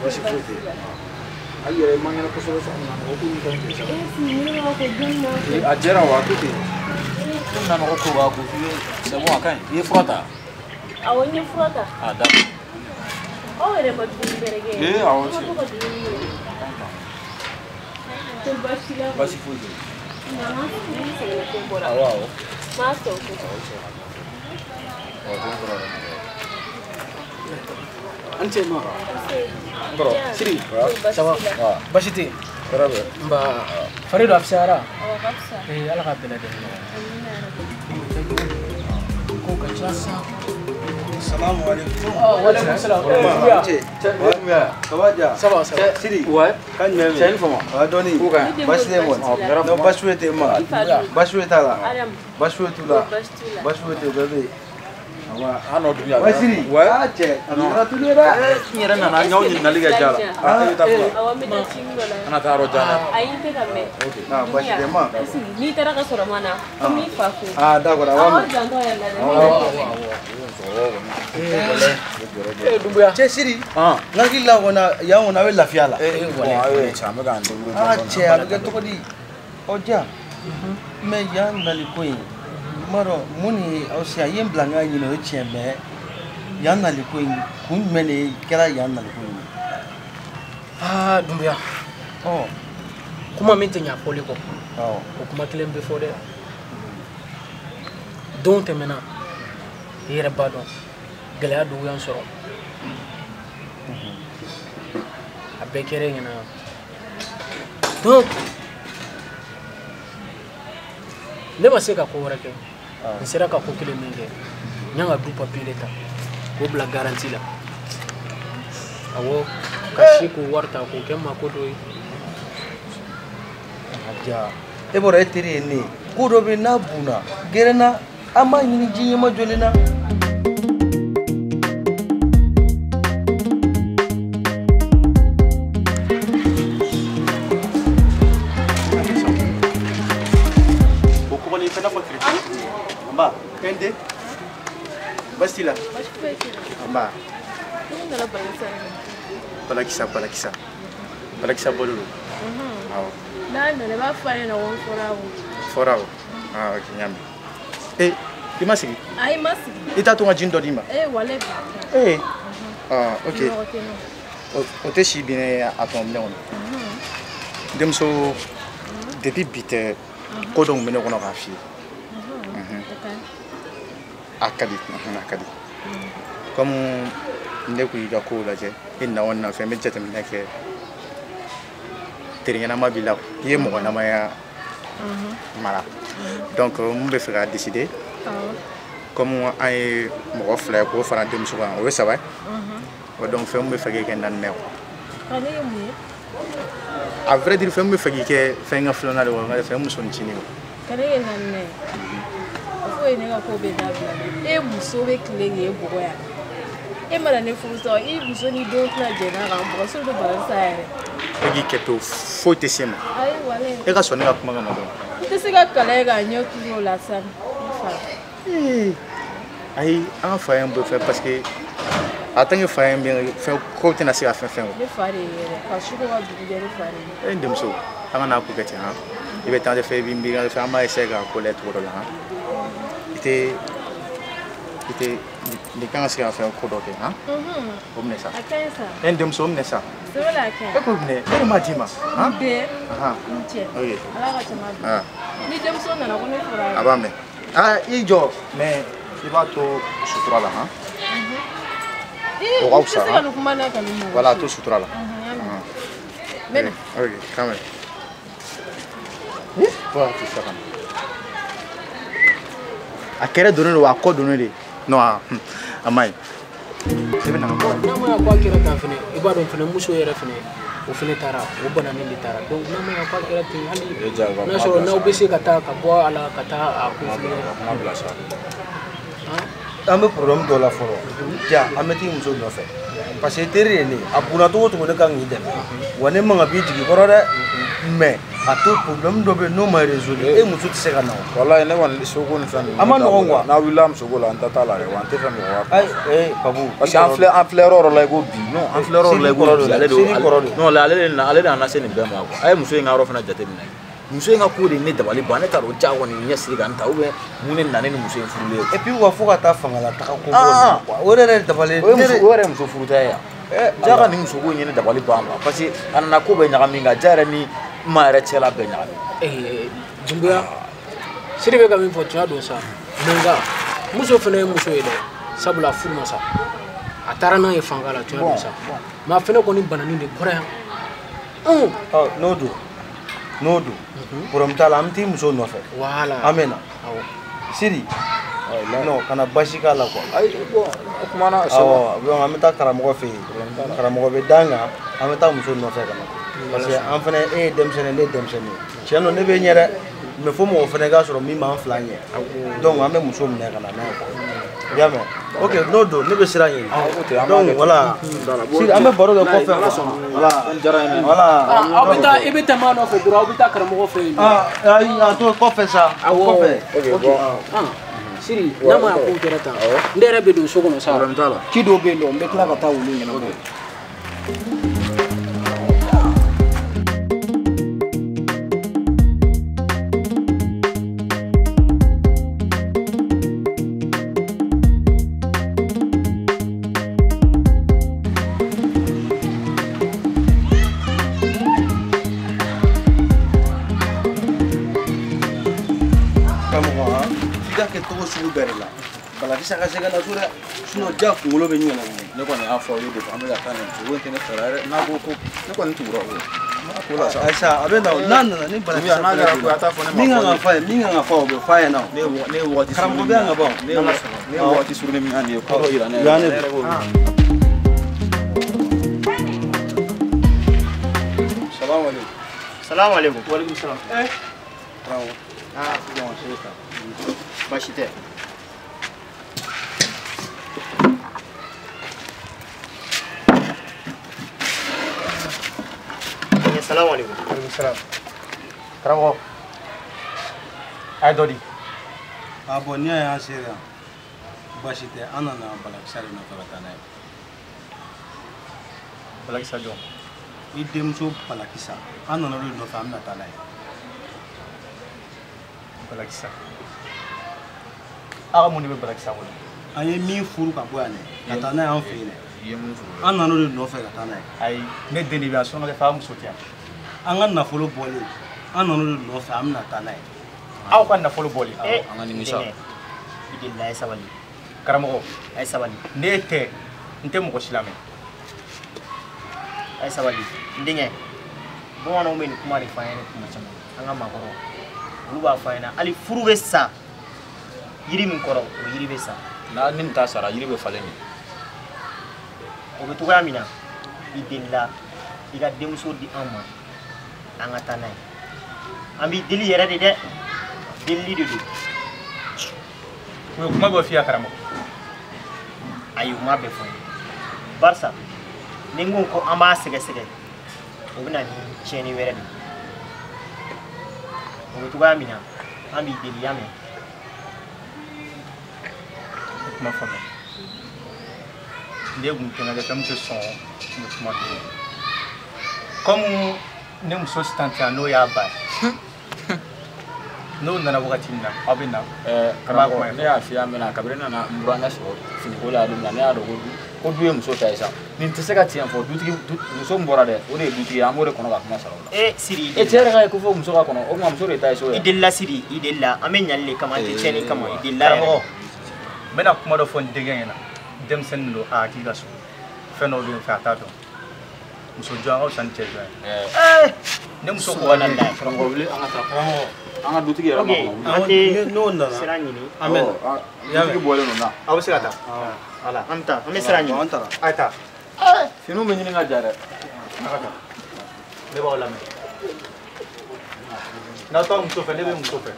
Baasi foyi tɛ yen. A yɛrɛ man kɛnɛ kosɛbɛ so kɔnɔ mɔgɔ ko min ka ɲi sa. A jɛra wa a to ten. Komi na nɔgɔ ko b'a ko f'i ye c'est bon a ka ɲi. I ye fura ta? Awɔ n ye fura ta. Ah d'accord. Aw yɛrɛ ma dumuni bɛrɛ kɛ. Ee awɔ tiɲɛ. Aw ma to ka dumuni kɛ. Ko baasi la. Baasi foyi tɛ yen. Nana ni sɛgɛnnafiɲɛ bɔra. Awɔ awɔ. N b'a tɔ ko. Awɔ den kɔrɔ dɛ. An cɛ ma. N kɔrɔ. Siri. Ça va? Baasi tɛ yen. Hɛrɛ bɛ. Nba. Fari dɔ a fisayara? Awɔ a ka fisa. Ee Ala k'a bɛɛ lajɛlen nɔgɔya. Amina yarabi. Ko ka ca sa. Salamu alaikum. Walaikum salam. Ça va ja? Ça va, ça va. Siri. Ouais. Kan jumɛn bɛ yen? Cɛ ni fama. A dɔɔni. Ko ka ɲi. Baasi tɛ yen kɔni. Non baasi foyi tɛ yen ma. Baasi foyi t'a la. Baasi foyi t'u la. Baasi foyi tɛ yen, bɛɛ bɛ yen. An nɔ dun Ouais Siri. Ouais. Ah cɛ, a kɛra tulu ye dɛ. N yɛrɛ nana n y'aw ɲininkali kɛ ja la. Ah e bɛ taa fɔlɔ. Awɔ n bɛ taa cini dɔ la. An na taa yɔrɔ jan dɛ. Ayi n tɛ ka mɛn. Ah baasi tɛ ma. N'i taara ka sɔrɔ ma na, komi i fa fo. Ah d'accord, a b'a Aw mɛn. janto a yɛrɛ la dɛ. Ee Dumbuya. Cɛ Siri. N hakili la kɔni yan kɔni a bɛ lafiya la. Ee bon ayi cɛ an bɛ k'an débrouiller. Ah cɛ a bɛ kɛ cogo di? Ɔ ja. Mais yan nali ko in. N b'a dɔn mun de ye aw se yan i ye n bila n ka ɲini o ye tiɲɛ mais yan nali ko in kun jumɛn de kɛra yan nali ko in ye? Aa Dumbuya. Ɔ. Kuma min tɛ ɲa fɔli kɔ. Awɔ. O kuma kelen bɛ fɔ dɛ. Don tɛmɛna i yɛrɛ b'a dɔn gɛlɛya dɔw y'an sɔrɔ. A bɛɛ kɛra e ɲɛna. Donc ne ma se ka ko wɛrɛ kɛ. N sera ka ko kelen min kɛ n y'an ka du papier de ta k'o bila garantie la. Awɔ ka si k'o wari ta k'o kɛ mako dɔ ye. Ja e b'a dɔn e teri ye ne ye ko dɔ bɛ yen n'a bunna gɛrɛnna an b'a ɲini ji ɲɛma jɔlen na. O kɔgɔlen fɛn n'a fɔ chrétien. Nba, Kende. Baasi t'i la? Baasi foyi tɛ yen. Nba. Ne nana balakisɛ de. Balakisa balakisa. Balakisa bɔlen don. Awɔ. N'a nana i b'a fɔ a ɲɛna ko n fɔra o. Fɔra o. Ah ok n y'a mɛn. Ee i ma sigi? Ayi n ma sigi. I t'a to n ka jini dɔ d'i ma? Ee walayi. Ee. Ah ok. Nɔgɔ tɛ n na. O tɛ si bin a tɔmɔ minɛ kɔnɔ. Denmuso depuis bi tɛ ko dɔ tun bɛ ne kɔnɔ k'a f'i ye. A ka di, a ka di. Comme ne ko i ka kow lajɛ i na o na fɛn n bɛ jateminɛ kɛ teri ɲɛnama b'i la i ye mɔgɔ ɲɛnamaya mara donc n bɛ fɛ k'a décider comme an ye mɔgɔ fila ye k'o fara denmuso kan o ye saba ye o donc fɛn min bɛ fɛ k'i kɛ naaninan ye. Ka ne ye mun ye? À vrai dire fɛn min bɛ fɛ k'i kɛ fɛn ka filanan de ye nka fɛn musonin ye. Ka ne kɛ naaninan ye? O fo ye ne ka ko bɛɛ dabila dɛ. E muso bɛ tile k'e bugɔ yan. E mana ne furu sa i muso n'i denw tɛna jɛn n'a kan bugɔ surtout balakisɛ yɛrɛ. E k'i kɛ to foyi tɛ se ma. Ayi walayi. E ka sɔn ne ka kuma ma dɔrɔn. N tɛ se ka kalan ye k'a ɲɛ turu o la sa n fa. Ayi an ka fa ye n bɔ fɛ parce que en tant que fa ye n bɛ fɛn ko tɛna se ka fɛn fɛn o. Ne fa de ye yɛrɛ ka su ko ka dugu jɛ ne fa de ye. E n denmuso an ka n'a ko kɛ ten han i bɛ taa fɛ i bɛ miiri fɛ an b'a essayer k'a ko lajɛ cogo dɔ la han i tɛ nin kan ka se ka fɛn ko dɔ kɛ han o minɛ sa. A ka ɲi sa. E n denmuso o minɛ sa. Sɛbɛ la a ka ɲi. E k'o minɛ e de m'a d'i ma han. N den. N cɛ. Ok. Ala ka caman dun. Ni denmuso nana ko ne fɔra. A b'a mɛn. Ah i jɔ mais i b'a to sutura la han. O ka fisa. I tɛ se ka nin kuma lakali mɔgɔ si. Voilà a to sutura la. N bɛ na. Ok quand même. Voilà tout ça. A kɛrɛ donnen don wa a kɔ donnen de non a ma ɲi. I bɛ na. N'a ma ɲa k'a kɛra tan fɛnɛ i b'a dɔn fɛnɛ muso yɛrɛ fɛnɛ o fɛnɛ taara o bananen de taara donc n'a ma ɲa k'a kɛra ten hali n'a sɔrɔ n'aw bɛ se ka taa ka bɔ a la ka taa a ko fɛnɛ. An bɛ problème dɔ la fɔlɔ ja an bɛ t'i muso nɔfɛ parce que teri de ye ne ye a bunna cogo o cogo ne kan k'i dɛmɛ wa ne man ka b'i jigi kɔrɔ dɛ. Mais a to problème dɔ bɛ yen n'o ma résolu e muso tɛ se ka na o. Walayi ne kɔni soko ni fɛn ninnu. A ma nɔgɔn quoi. N'a wulila musoko la an tɛ taa la dɛ wa an tɛ fɛ mɔgɔ ka. Ayi ee Babu. Parce que an filɛ yɔrɔ yɔrɔ la i ko bi non an filɛ yɔrɔ yɔrɔ la i ko bi ale de non ale de ale de nana se nin bɛɛ ma quoi. A ye muso in ka yɔrɔ fana jateminɛ. Muso in ka ko de ne dabali ban ne t'a dɔn ja kɔni ɲɛ siri ka n ta ou bien mun de nana ni muso in furulen ye. Et puis wa fo ka taa fanga la taga ko bɔ quoi o yɛrɛ dabali. O yɛrɛ ye muso furuta ye yan. Ja ka nin muso ko in ye ne dabali ban quoi parce que a nana ko bɛɛ ɲagami nka ja yɛrɛ ni ma yɛrɛ cɛla bɛɛ ɲagami. Dunbuya Siri bɛ ka min fɔ tiɲɛ don sa mais nka muso fana ye muso ye dɛ sabula furu ma sa a taara n'a ye fanga la tiɲɛ don sa mais a fana kɔni bananin de bɔra yan. Ɔ n'o don. N'o don problème t'a la an bɛ t'i muso nɔfɛ. Voilà an bɛ na. Siri non kana basi k'a la quoi. Ayi bon o kuma na. Awɔ donc an bɛ taa karamɔgɔ fɛ yen karamɔgɔ bɛ d'an kan an bɛ taa muso nɔfɛ ka na parce que an fana e ye denmisɛnnin ne ye denmisɛnnin ye tiɲɛ don ne bɛ ɲɛ dɛ mais fo mɔgɔ fana k'a sɔrɔ min b'an fila ɲɛ donc an bɛ muso minɛ ka na n'a ye quoi i y'a mɛn ok n'o don ne bɛ sira ɲini donc voilà Siri an bɛ baro kɛ kɔfɛ quoi voilà voilà. Aw bɛ taa i bɛ tɛmɛ a nɔfɛ dɔrɔn aw bɛ taa karamɔgɔ fɛ yen. Aa ayi a to kɔfɛ sa kɔfɛ. Ok bon. Siri n'a ma ko kɛra tan ne yɛrɛ bɛ don so kɔnɔ sa ci dɔw bɛ yen nɔ n bɛ tila ka taa olu ɲɛnabɔ. Balakisa ka se ka na so dɛ sinon ja kunkolo bɛ ɲɛna. Ne kɔni y'a fɔ aw ye depuis an bɛ ka taa nin muso in tɛ ne fɛ yɛrɛ n'a ko ko ne kɔni tugura o ko la sa. Ayi sa a bɛ na n'a nana ni balakisa n'a kɛra ko a t'a fɔ ne ma. Min kan ka f'a ye min kan ka fɔ o bɛ f'a ɲɛna o. Ne ye waati karamɔgɔ bɛ yan ka ban. Ne ye waati surunin min nin ye ko dɔ yira ne yɛrɛ. Salamu aleykum. Salamu aleykum. Wa aleykum salam. Karamɔgɔ. Ah baasi tɛ. Salamu aleykum. Aleykum salam. Karamɔgɔ, a ye dɔ di. Ah bon n'i y'a ye an sera yan baasi tɛ an nana balakisa de nɔfɛ ka taa n'a ye. Balakisa jɔn? I denmuso balakisa an nana o de nɔfɛ an bɛna taa n'a ye. Balakisa. Aw ka mun de bɛ balakisa bolo? An ye min furu ka bɔ yan dɛ ka taa n'a ye an fɛ yen dɛ. An nana o de nɔfɛ ka taa n'a ye. Ayi ne den de bɛ yan sɔn ka kɛ f'a muso tɛ yan. An ka nafolo bɔlen an nana o de nɔfɛ an bɛna taa n'a ye. Aw ka nafolo bɔlen. An ka nimisa. I delila a ye sabali. Karamɔgɔ. A ye sabali. Ne tɛ n tɛ mɔgɔ si lamɛn. A ye sabali n denkɛ bamananw bɛ nin kuma de f'an ɲɛna kuma caman an ka maakɔrɔw olu b'a fɔ an ɲɛna hali furu bɛ sa yiri min kɔrɔ o yiri bɛ sa. N'a ni nin ta sara yiri bɛ falen de. O bɛ togoya min na i delila i ka denmuso di an ma an ka taa n'a ye an b'i deli yɛrɛ de dɛ delili de don. U ye kuma bɛɛ f'i ye karamɔgɔ. Ayi u m'a bɛɛ fɔ n ye barisa ni n ko ko an b'a sɛgɛsɛgɛ o bɛ na ni tiɲɛni wɛrɛ de ye o bɛ togoya min na an b'i deli y'a mɛn. Ne kuma faamuya. Ne kun tɛ n ka kɛ fɛn min tɛ sɔn n bɛ kuma d'o ma. Comme ne muso sitan tɛ yan n'o y'a ba ye n'o nana wagati min na aw bɛ na. Karamɔgɔ ne y'a f'i ye a mɛnna kabini ne nana n burankɛ sɔrɔ finiko la don min na ne y'a dɔn ko du ye muso ta ye sa nin tɛ se ka tiɲɛ fɔ dutigi muso min bɔra dɛ o de ye dutigi ye an b'o de kɔnɔ ka kuma sara o la. Siri. E cɛ yɛrɛ ka ye ko fo muso ka kɔnɔ o tuma muso de ta ye so ye. I delila Siri i delila an bɛ ɲali de kama an tɛ tiɲɛni kama i delila yɛrɛ. Karamɔgɔ n bɛna kuma dɔ fɔ n denkɛ ɲɛna denmisɛnnin don a hakili ka surun fɛn dɔw bɛ yen fɛ a t'a dɔn muso jɔn ka fisa ni cɛ jɔn ye. Ne muso ko ka di. Karamɔgɔ wuli an ka taa. Karamɔgɔ an ka dutigi yɛrɛ ma kɔnɔ. An tɛ n'o nana sira ɲini. An bɛ na. Dutigi bɔlen don na. Aw bɛ se ka taa. Voilà an bɛ taa an bɛ sira ɲini. An taara. A ye taa. Finiw bɛ ɲini ka ja dɛ. A ka taa. Ne b'aw lamɛn. N'aw t'aw muso fɛ ne bɛ muso fɛ.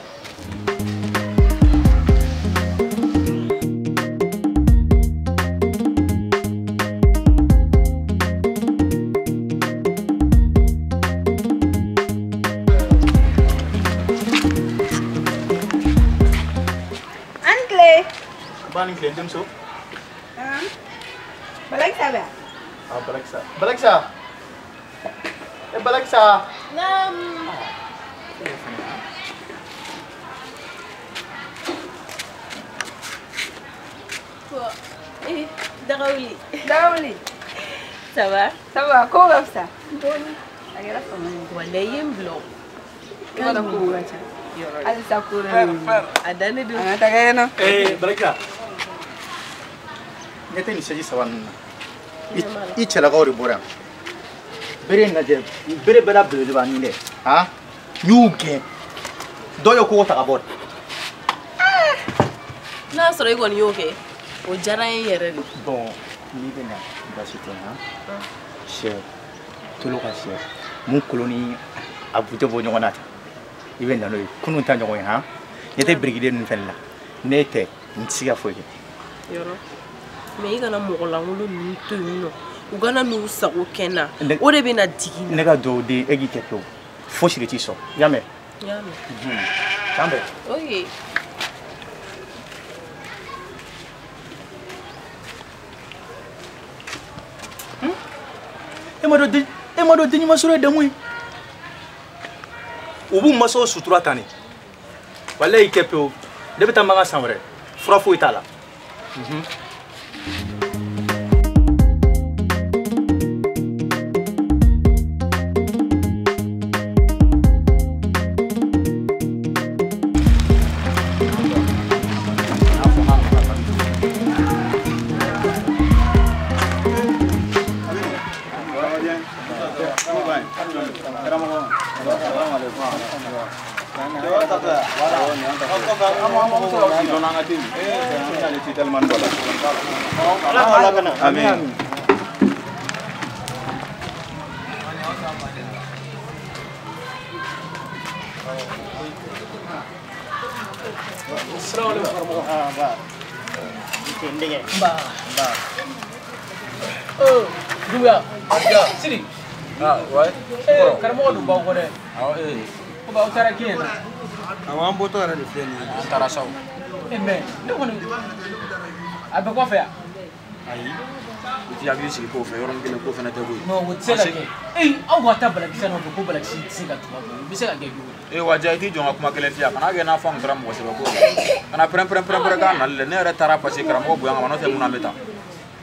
Ni tile denmuso. Balakisa bɛ yan. Ah, Balakisa. Balakisa. Eh, Balakisa. Naam. Eh, Dagawuli. Dagawuli. Ça va? Ça va, ko ka fisa? Dɔɔni. A kɛra fama ye. Walayi i ye n bila o. I b'a dɔn kow ka ca. Halisa ko dɔ A dannen don. An ka taga yen nɔ. Eh, Balakisa. Ne tɛ nin sɛji saba ninnu na. I cɛlakaw de bɔra yan. Bere in lajɛ, bere bɛɛ la belebeleba nin dɛ. Han? N y'u gɛn. Dɔw ye kogo ta ka bɔ. N'a sɔrɔ i kɔni y'o kɛ, o diyara n ye yɛrɛ de. Bon, n'i bɛ na baasi tɛ han. Sɛ, tolo ka sɛ, mun kolo ni a bu tɛ bɔ ɲɔgɔn na tan. I bɛ na n'o ye. Kunun ta ɲɔgɔn ye han. Ne tɛ birikiden ninnu fɛnɛ la. Ne tɛ, n tɛ se ka foyi kɛ. Yɔrɔ. Mais i kana mɔgɔ lankolon ninnu to yen nɔ. U kana n'u sago kɛ n na. O de bɛ na digi n na. Ne ka duwawu den e k'i kɛ pewu. Fosi de t'i sɔrɔ. I y'a mɛn? N y'a mɛn. K'an bɛn. Ok. E ma dɔn den ɲuman sɔrɔ ye damu ye. U b'u mansaw sutura tan de. Walayi kɛ pewu. Ne bɛ taa mankan san wɛrɛ. Fura foyi t'a la. Amin. Assalamu alaikum karamɔgɔ. N denkɛ. Nba. Nba. Oh, Doumbouya. Sidi. Ah, ouais. Eh, karamɔgɔ dun b'aw kɔ dɛ. Awɔ, eh. Ko b'aw taara kin na. Awɔ, an bɔtɔ yɛrɛ de filɛ nin ye. An taara sa o. Eh, mais ne kɔni a bɛ kɔfɛ yan. Ayi. I t'i hakili sigi k'o fɛ yɔrɔnin kelen ko fana tɛ koyi. Non, o tɛ se ka kɛ. Ee, aw ka taa Balakisa nɔfɛ ko Balakisi tɛ se ka tugu aw kɔ, o bɛ se ka kɛ cogo di? Ee, wa ja i t'i jɔ n ka kuma kelen f'i ye, kana kɛ n'a fɔ an taara mɔgɔ sɛbɛ ko la. Kana pɛrɛn pɛrɛn pɛrɛn pɛrɛn k'a nali dɛ. Ne yɛrɛ taara parce que karamɔgɔ bonya kama n'o tɛ mun na an bɛ taa.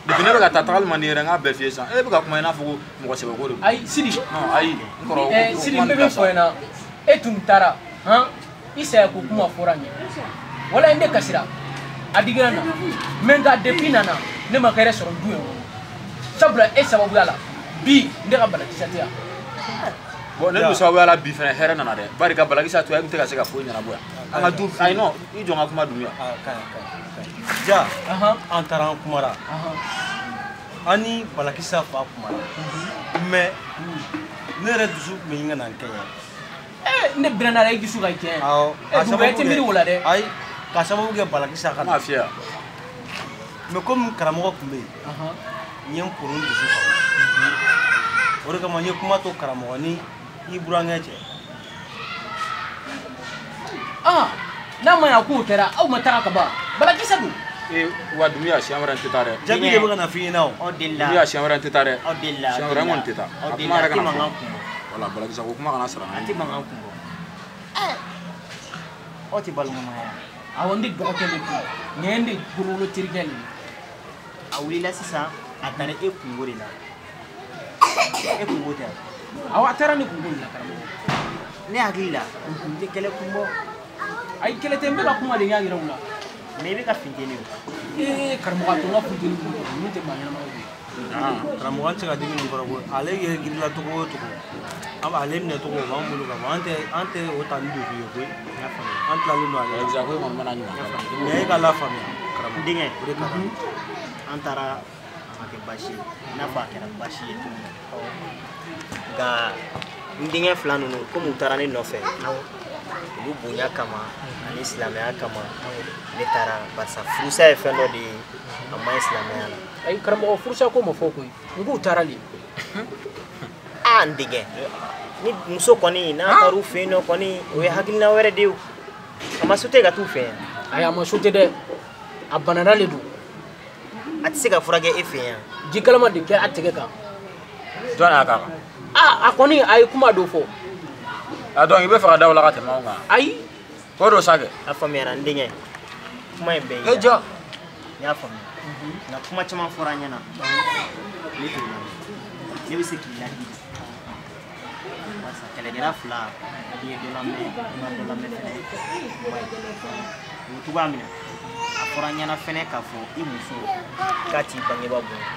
Depuis ne bɛ ka taa tagali man di n yɛrɛ n k'a bɛɛ f'i ye sisan. E bɛ ka kuma i n'a fɔ ko mɔgɔ sɛbɛ ko de don. Ayi, Sidi. Non, ayi, n kɔrɔ. Eh, Sidi, n bɛ min fɔ ɲɛna, e tun taara, han, i saya ko kuma fɔra n ye. Walayi ne kasira. A digira n na. Mais nka depuis nana, ne ma hɛrɛ sɔrɔ du in kɔnɔ. Sabula e sababuya la, bi ne ka Balakisa tɛ yan. Bon, ne dun sababuya la bi fɛnɛ hɛrɛ nana dɛ. Bari ka Balakisa to yan, e tun tɛ ka se ka foyi ɲɛnabɔ yan. An ka du, ayi non, i jɔ n ka kuma dun yan. Ah, ka ɲi, ka ɲi. Ja, an taara an kumara. An ni Balakisa fa kumara. Mais ne yɛrɛ dusu tun bɛ ɲini ka na n kɛɲɛ. Eh, ne bɛnna la i dusu ka kɛɲɛ. Awɔ. Eh, Doumbouya e tɛ miiri o la dɛ. Ayi, k'a sababu kɛ Balakisa ka na. N m'a f'i ye. Mais komi karamɔgɔ tun bɛ yen, n ye n kuru n dusu kan. O de kama n ye kuma to karamɔgɔ ni i burankɛ cɛ. Ah, n'a ma ɲa k'o kɛra, aw ma taga ka ban. Balakisa dun. Ee, wa Doumbouya siɲɛ wɛrɛ n tɛ taa dɛ. Jaabi de bɛ ka na f'i ɲɛna o. Aw delila. Doumbouya siɲɛ wɛrɛ n tɛ taa dɛ. Aw delila. Siɲɛ wɛrɛ n kɔni tɛ taa. Aw A delila, kuma yɛrɛ a tɛ kana fɔ. mankan kun bɔ. Wala Balakisa ko kuma kana sara A tɛ mankan kun bɔ. Aw tɛ balimamaya. Awɔ, n de dɔgɔkɛ de don. Nin ye n de bolowolo terikɛ de ye. A wulila sisan, a taara e kungo de la. E kungo tɛ. Awɔ, a taara ne kungo de la karamɔgɔ. Ne hakili la, n tɛ kɛlɛ kun bɔ. Ayi, kɛlɛ tɛ, n bɛ ka kuma de ɲɛ yira u la. Mais i bɛ ka funteni o. Ee, karamɔgɔ a to n ka funteni kun kɔrɔ, ninnu tɛ maa ɲɛnamaw ye. Karamɔgɔ an tɛ se ka dimi nin kɔrɔ koyi. Ale yɛrɛ girila cogo o cogo, an ale minɛ cogo o b'an bolo ka ban. An tɛ o ta ni degun ye koyi. An tilalen don ale la. Balakisa ko in kɔni mana ɲuman k'a la. Mais e ka lafaamuya karamɔgɔ. N denkɛ. O de ka di. An taara a ma kɛ baasi ye, i n'a fɔ a kɛra baasi ye cogo min. Nka n denkɛ fila ninnu, komi u taara ne nɔfɛ, olu bonya kama ani silamɛya kama, ne taara barisa furusa ye fɛn dɔ de ye, a man ɲi silamɛya la. Ayi karamɔgɔ, furusa ko ma fɔ koyi. N k'u taara le. Aa, n denkɛ, ni muso kɔni n'a taar'u fɛ yen nɔ kɔni, o ye hakilina wɛrɛ de ye o. A ma sote ka t'u fɛ yan. Ayi, a ma sote dɛ. A banana le don. A tɛ se ka furakɛ e fɛ yan. Ji kalama de kɛ a tɛgɛ kan. Jɔn y'a k'a kan? Aa a kɔni a ye kuma dɔ fɔ. A donc i bɛ fɛ ka da o la ka tɛmɛ anw kan? Ayi. O don sa kɛ. A faamuyara n denkɛ. Kuma in bɛɛ y'i E jɔ. N y'a faamuya. Nka kuma caman fɔra n ɲɛna. Ne t'o lamɛn. Ne bɛ se k'i ladi. Barisa kɛlɛkɛla fila n'i ye dɔ lamɛn i ma dɔ lamɛn fɛnɛ o man ɲi. O cogoya min na a fɔra n ɲɛna fɛnɛ k'a fɔ i muso k'a t'i bangebaa bonya,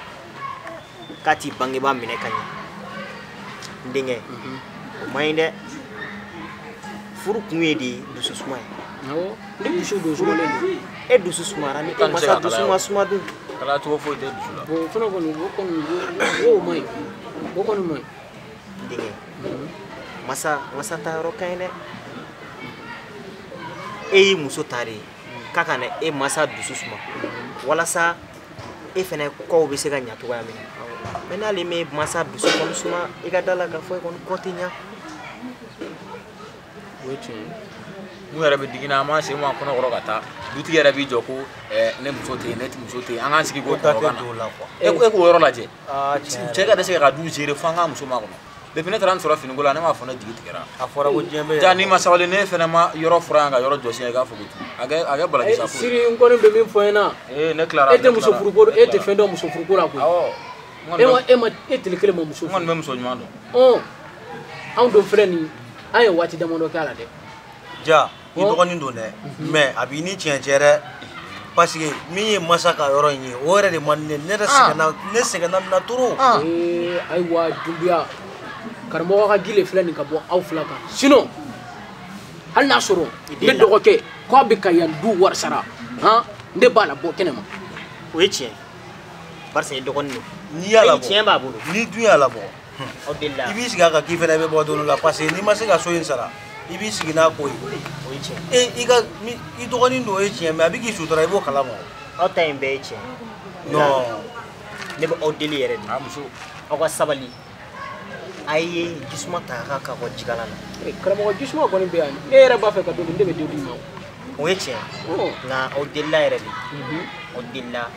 k'a t'i bangebaa minɛ ka ɲɛ. N denkɛ, o man ɲi dɛ. Furu kun ye de dusu suma ye. Awɔ, ne dusu dun sumalen don. E dusu sumayara ni e masa dusu ma suma dun. Kalaya cogo foyi tɛ dusu la. Bon o fana kɔni o kɔni o man ɲi. O kɔni man ɲi. N denkɛ, masa ta yɔrɔ ka ɲi dɛ. E y'i muso ta de k'a ka na e masa dusu suma walasa e fɛnɛ kɔw bɛ se ka ɲa cogoya min na. Mɛ n'ale m'e masa dusu kɔni suma i ka da la k'a fɔ e kɔni kɔ tɛ ɲa. O ye tiɲɛ ye. Mun yɛrɛ bɛ digi n na, an b'an sen bɔ an kɔnɔ kɔrɔ ka taa. Dutigi yɛrɛ b'i jɔ ko ne muso tɛ yen, ne muso tɛ yen, an k'an sigi k'o kɔnɔ ka na. E k'o yɔrɔ lajɛ. Cɛ ka dɛsɛ ka du gérer fo an k'a muso makɔnɔ. Depuis ne taara n sɔrɔ finiko la, ne m'a fɔ ne jigi tigɛra. A fɔra ko diɲɛ bɛɛ. Ja n'i ma sabali ne fɛnɛ ma yɔrɔ fura yan ka yɔrɔ jɔsi yan i k'a fɔ ko tu. A kɛ balaki sa ko. Siri n kɔni bɛ min fɔ n ɲɛna. Ee ne tilara. E tɛ muso furuko e tɛ fɛn dɔn muso furuko la koyi. Awɔ. E ma e tile kelen ma muso furu. N kɔni bɛ muso ɲuman dɔn. Ɔn anw dun filɛ nin an ye waati damadɔ kɛ a la dɛ. Ja i dɔgɔnin don dɛ, mais a b'i ni tiɲɛ cɛ dɛ. Parce que min ye masa ka yɔrɔ in ye o yɛrɛ de man di ne ne yɛrɛ sɛgɛnna ne sɛgɛnna nin na trop. Ee ayiwa Dunbuya. Karamɔgɔ ka gile filɛ nin ka bɔ aw fila kan sinon hali n'a sɔrɔ ne dɔgɔkɛ k'a bɛ ka yan du wari sara han ne b'a la bɔ kɛnɛ ma. O ye tiɲɛ barisa i dɔgɔnin don. N'i y'a labɔ tiɲɛ b'a bolo. N'i dun y'a labɔ aw delila. I b'i sigi a kan k'i fɛnɛ bɛ bɔ don dɔ la parce que n'i ma se ka so in sara i b'i sigi n'a ko ye. O ye tiɲɛ. E i ka i dɔgɔnin don o ye tiɲɛ mais a bɛ k'i sutura i b'o kalama. Aw ta in bɛɛ ye tiɲɛ. Non. Ne bɛ aw deli yɛrɛ de. A muso. Aw ka sabali. A ye jisuma ta a ka kɔ jikalan na. Karamɔgɔ jisuma kɔni bɛ yan ne yɛrɛ b'a fɛ ka don ne bɛ den d'i ma. O ye tiɲɛ nka aw delila yɛrɛ de. Aw delila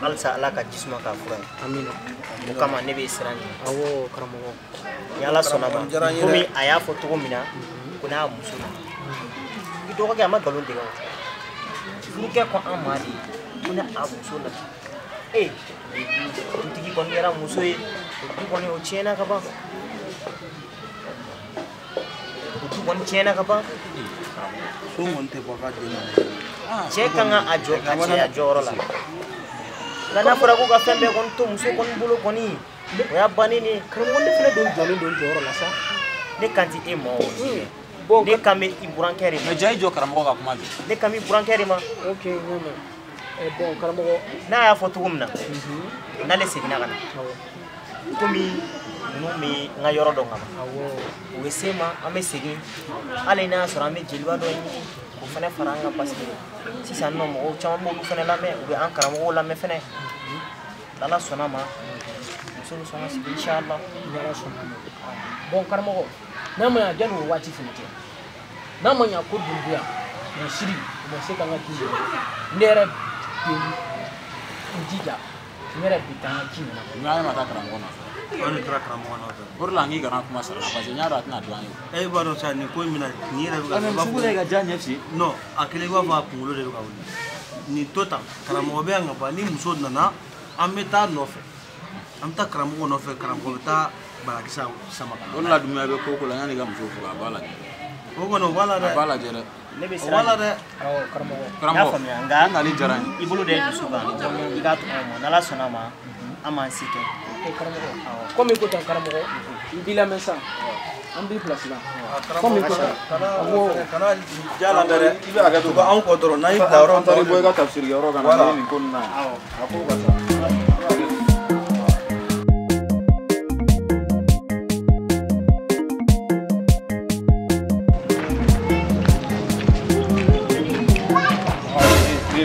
halisa Ala ka jisuma k'a fura ye. Amina. O kama ne bɛ siran ɲɛ. Awɔ karamɔgɔ. Ni Ala sɔnna ma komi a y'a fɔ cogo min na ko n'a muso nana. I dɔgɔkɛ a ma nkalon tigɛ o. Furukɛ ko an ma de ko n'a muso nana. Ee dutigi kɔni kɛra muso ye o du kɔni o tiɲɛna ka ban. O du kɔni tiɲɛna ka ban. So kɔni tɛ bɔ ka den na. Cɛ kan ka a jɔ a cɛya jɔyɔrɔ la. Nka n'a fɔra ko ka fɛn bɛɛ kɔni to muso kɔni bolo kɔni o y'a bannen de ye. Karamɔgɔ ne fana don jɔlen don jɔyɔrɔ la sa. Ne kan ti e ma o. Ne kan bɛ i burankɛ de ma. Mais ja i jɔ karamɔgɔ ka kuma jɔ. Ne kan bɛ i burankɛ de ma. Ok n y'a mɛn. Bon karamɔgɔ. N'a y'a fɔ cogo min na n'ale seginna ka na. Komi ninnu bɛ n ka yɔrɔ dɔn ka ban. U bɛ se ma an bɛ segin hali n'a y'a sɔrɔ an bɛ jeliba dɔ ɲini k'o fana fara an kan parce que sisan nɔ mɔgɔw caman b'olu fana lamɛn u bɛ an karamɔgɔw lamɛn fana. N'Ala sɔnna ma muso bɛ sɔn ka sigi inshallah. Ni Ala sɔnna ma. Bon karamɔgɔ n'a ma ɲa janni o waati fana cɛ n'a ma ɲa ko Dunbuya na Siri u ma se k'an ka ji minɛ ne yɛrɛ bɛ n jija n yɛrɛ bɛ taa n ka ji minɛ. N ma taa karamɔgɔ nɔfɛ. An de taara karamɔgɔ nɔfɛ. O de la n k'i kana kuma sara la parce que n y'a dɔn a tɛna don an ye. E b'a dɔn sa nin ko in bɛna nin yɛrɛ bɛ ka. Mais sugu la i ka ja ɲɛ f'i ye. Non a kɛlen i b'a fɔ a kunkolo de bɛ ka wuli. Nin to tan karamɔgɔ bɛ yan ka ban ni muso nana an bɛ taa nɔfɛ. An bɛ taa karamɔgɔ nɔfɛ karamɔgɔ bɛ taa banakisɛ sama ka na. O de la Dunbuya bɛ ko o ko la yanni i ka muso furu a b'a lajɛ. O kɔni o b'a la dɛ. A b'a lajɛ dɛ. Ne bɛ O siran b'a la dɛ. Awɔ karamɔgɔ. N y'a faamuya nka nali diyara n ye. I bolo da i dusu kan i k'a to anw ma n'Ala sɔnna ma an b'an se kɛ. Karamɔgɔ komi i ko tan karamɔgɔ n b'i lamɛn sisan an b'i place la komi i ko tan. Kana ja lamɛn dɛ. I bɛ hakɛ to. U ka anw kɔ dɔrɔn n'an y'i bila yɔrɔ An taara i bɔ i ka tafsiri kɛ yɔrɔ kan na nin ko ninnu na. A ko ka ca.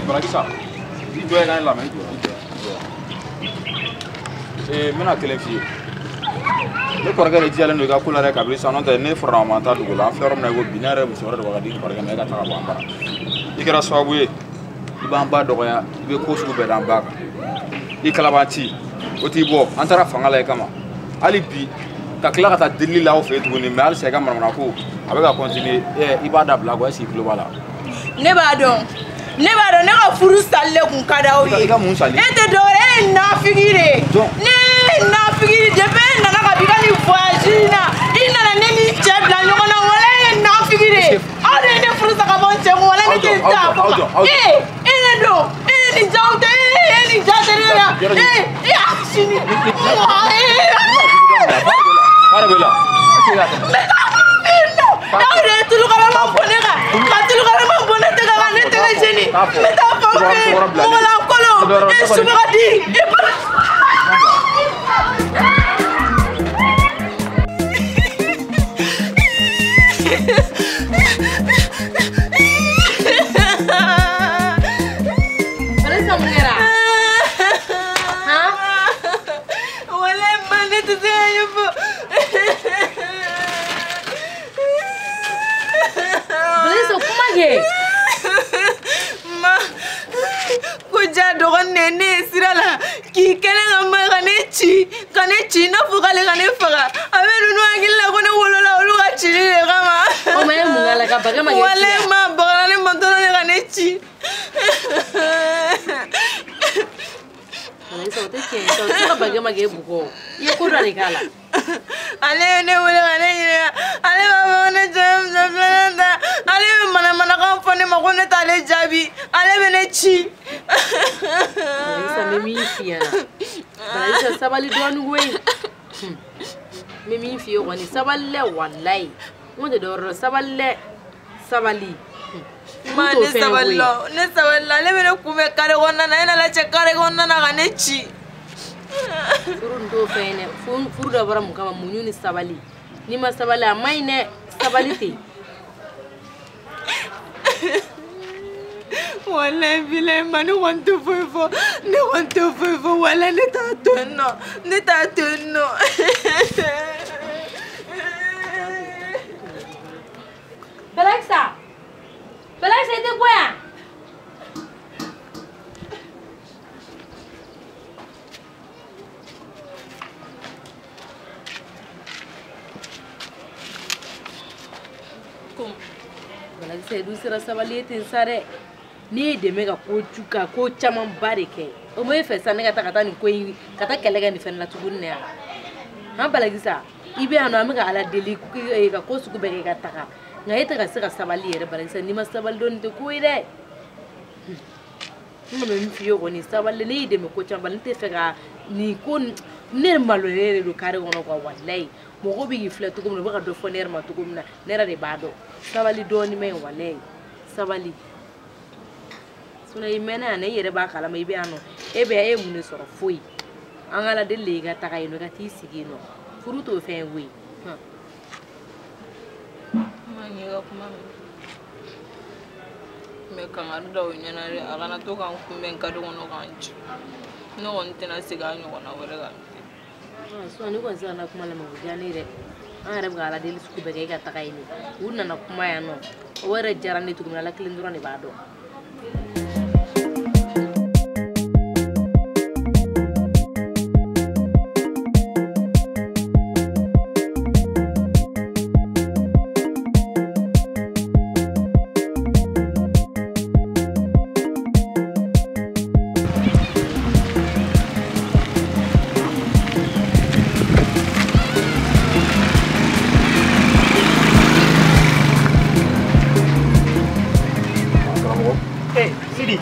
Balakisa i jɔ ye ka ne lamɛn i jɔ i jɔ i jɔ. N bɛna kelen f'i ye. Ne kɔrɔkɛ de jijalen don i ka ko la dɛ kabini sisan n'o tɛ ne fɔra ma taa dugu la an filɛ yɔrɔ min na i ko bi ne yɛrɛ muso wɛrɛ de b'a ka di n kɔrɔkɛ ma e ka taa ka bɔ an bara. I kɛra sababu ye I b'an ba dɔgɔya, i bɛ ko sugu bɛɛ d'an ba kan. I kalabanci, o t'i bɔ, an taara fanga la i kama. Hali bi, ka tila ka taa delili la aw fɛ yen tuguni, mais halisa i ka manamana ko a bɛ ka continuer. I b'a dabila quoi, est-ce que i tulo b'a la? Ne b'a dɔn. Ne b'a dɔn ne ka furu sali de kun ka d'aw ye. I ka mun sali? E tɛ dɔwɛrɛ, e ye nafigi de ye. Ne ye nafigi de depuis e nana ka b'i ka nin voyage in na, i nana ne ni cɛ bila ɲɔgɔn na, wala e ye nafigi de ye. Aw de ye ne furu sa ka bɔ n cɛ kun, wala ne tɛ n ta fɔ ma. E e de don, e ye nin jaw tɛ, e ye nin ja tɛ ne la. E e y'a sini. Baara bɛ la. Aw de ye tulukalama bɔn ne kan, ka tulukalama bɔn ne tɛgɛ kan, ne tɛgɛ jeni. N bɛ taa faw fɛ yen, mɔgɔlankolon, e subagadi, e ba. Balisa mun kɛra? Han? Walayi ma ne tɛ se ka ɲɛfɔ. Balisa kuma kɛ. Ma ko ja dɔgɔnin de ye ne ye sira la k'i kɛnɛ ka ma ka ne ci i n'a fɔ k'ale ka ne faga. A bɛ ninnu hakili la ko ne wolola olu ka cili de kama. O ma e mun k'a la ka baga ma kɛ ci la? Walayi ma bagara ne ma dɔrɔn de ka ne ci. Balisa o tɛ tiɲɛ ye sa, o tɛ se ka baga ma k'e bugɔ. I ye ko dɔ de k'a la. Ale ye ne wele ka ne ɲininka, ale b'a fɔ ko ne cɛ ye muso filanan ta, ale bɛ manamanakan fɔ ne ma ko ne t'ale jaabi, ale bɛ ne ci. Balisa n bɛ min f'i ɲɛna, Balisa sabali dɔɔni koyi. N bɛ min f'i ye kɔni, sabali dɛ walayi. N ko tɛ dɔwɛrɛ ye, sabali dɛ, sabali. Ma ne sabali la, ne sabali la, ale bɛ ne kunbɛn kare kɔnɔna na, e nana cɛ kare kɔnɔna na ka ne ci. Furu nin t'o fɛn ye dɛ, furu dɔ bɔra mun kama, muɲu ni sabali. N'i ma sabali a man ɲi dɛ, sabali ten. Walayi bilayi ma ne kɔni tɛ foyi fɔ, ne kɔni tɛ foyi fɔ, walayi ne t'a to yen nɔ, ne t'a to yen nɔ. Balakisa, Balakisa i tɛ bɔ yan. Balakisa i dun sera sabali ye ten sa dɛ. Ne ye dɛmɛ ka ko ka ko camanba de kɛ. O ma e fɛ sa ne ka taa nin ko in ka taa kɛlɛ kɛ nin fɛnɛ la tuguni ne ya. Han Balakisa i bɛ yan nɔ an bɛ ka Ala deli ka ko sugu bɛɛ kɛ ka taga. Nka e tɛ ka se ka sabali yɛrɛ Balakisa, n'i ma sabali dɔɔni tɛ ko ye dɛ. N kɔni bɛ min f'i ye kɔni sabali, ne y'i dɛmɛ ko caman ba, ne tɛ fɛ ka nin ko ne yɛrɛ maloyalen de don kare kɔnɔ quoi walayi. Mɔgɔw bɛ k'i filɛ cogo min na, u bɛ ka dɔ fɔ ne yɛrɛ ma cogo min na, ne yɛrɛ de b'a dɔn. Sabali dɔɔni ma ɲi walayi, sabali. Sinon i mɛnna yan nɔ, i yɛrɛ b'a kalama i bɛ yan nɔ, e bɛ yan e ye mun de sɔrɔ foyi. An ka Ala deli de i ka taga yen nɔ, i ka t'i sigi yen nɔ. Furu t'o fɛn ye koyi. Ma n y'i ka kuma mɛn. Mais kangari da o ɲɛna dɛ, a kana to k'an kunbɛn kare kɔnɔ k'an ci. Ne kɔni tɛna segin a ɲɔgɔnna wɛrɛ kan. Sinon ne kɔni sera na kuma lamɛn o diya ne ye dɛ. An yɛrɛ bɛ ka Ala deli sugu bɛɛ kɛ e ka taga yen nɔ. U nana kuma yan nɔ, o yɛrɛ diyara ne ye cogo min na, Ala kelen dɔrɔn de b'a dɔn.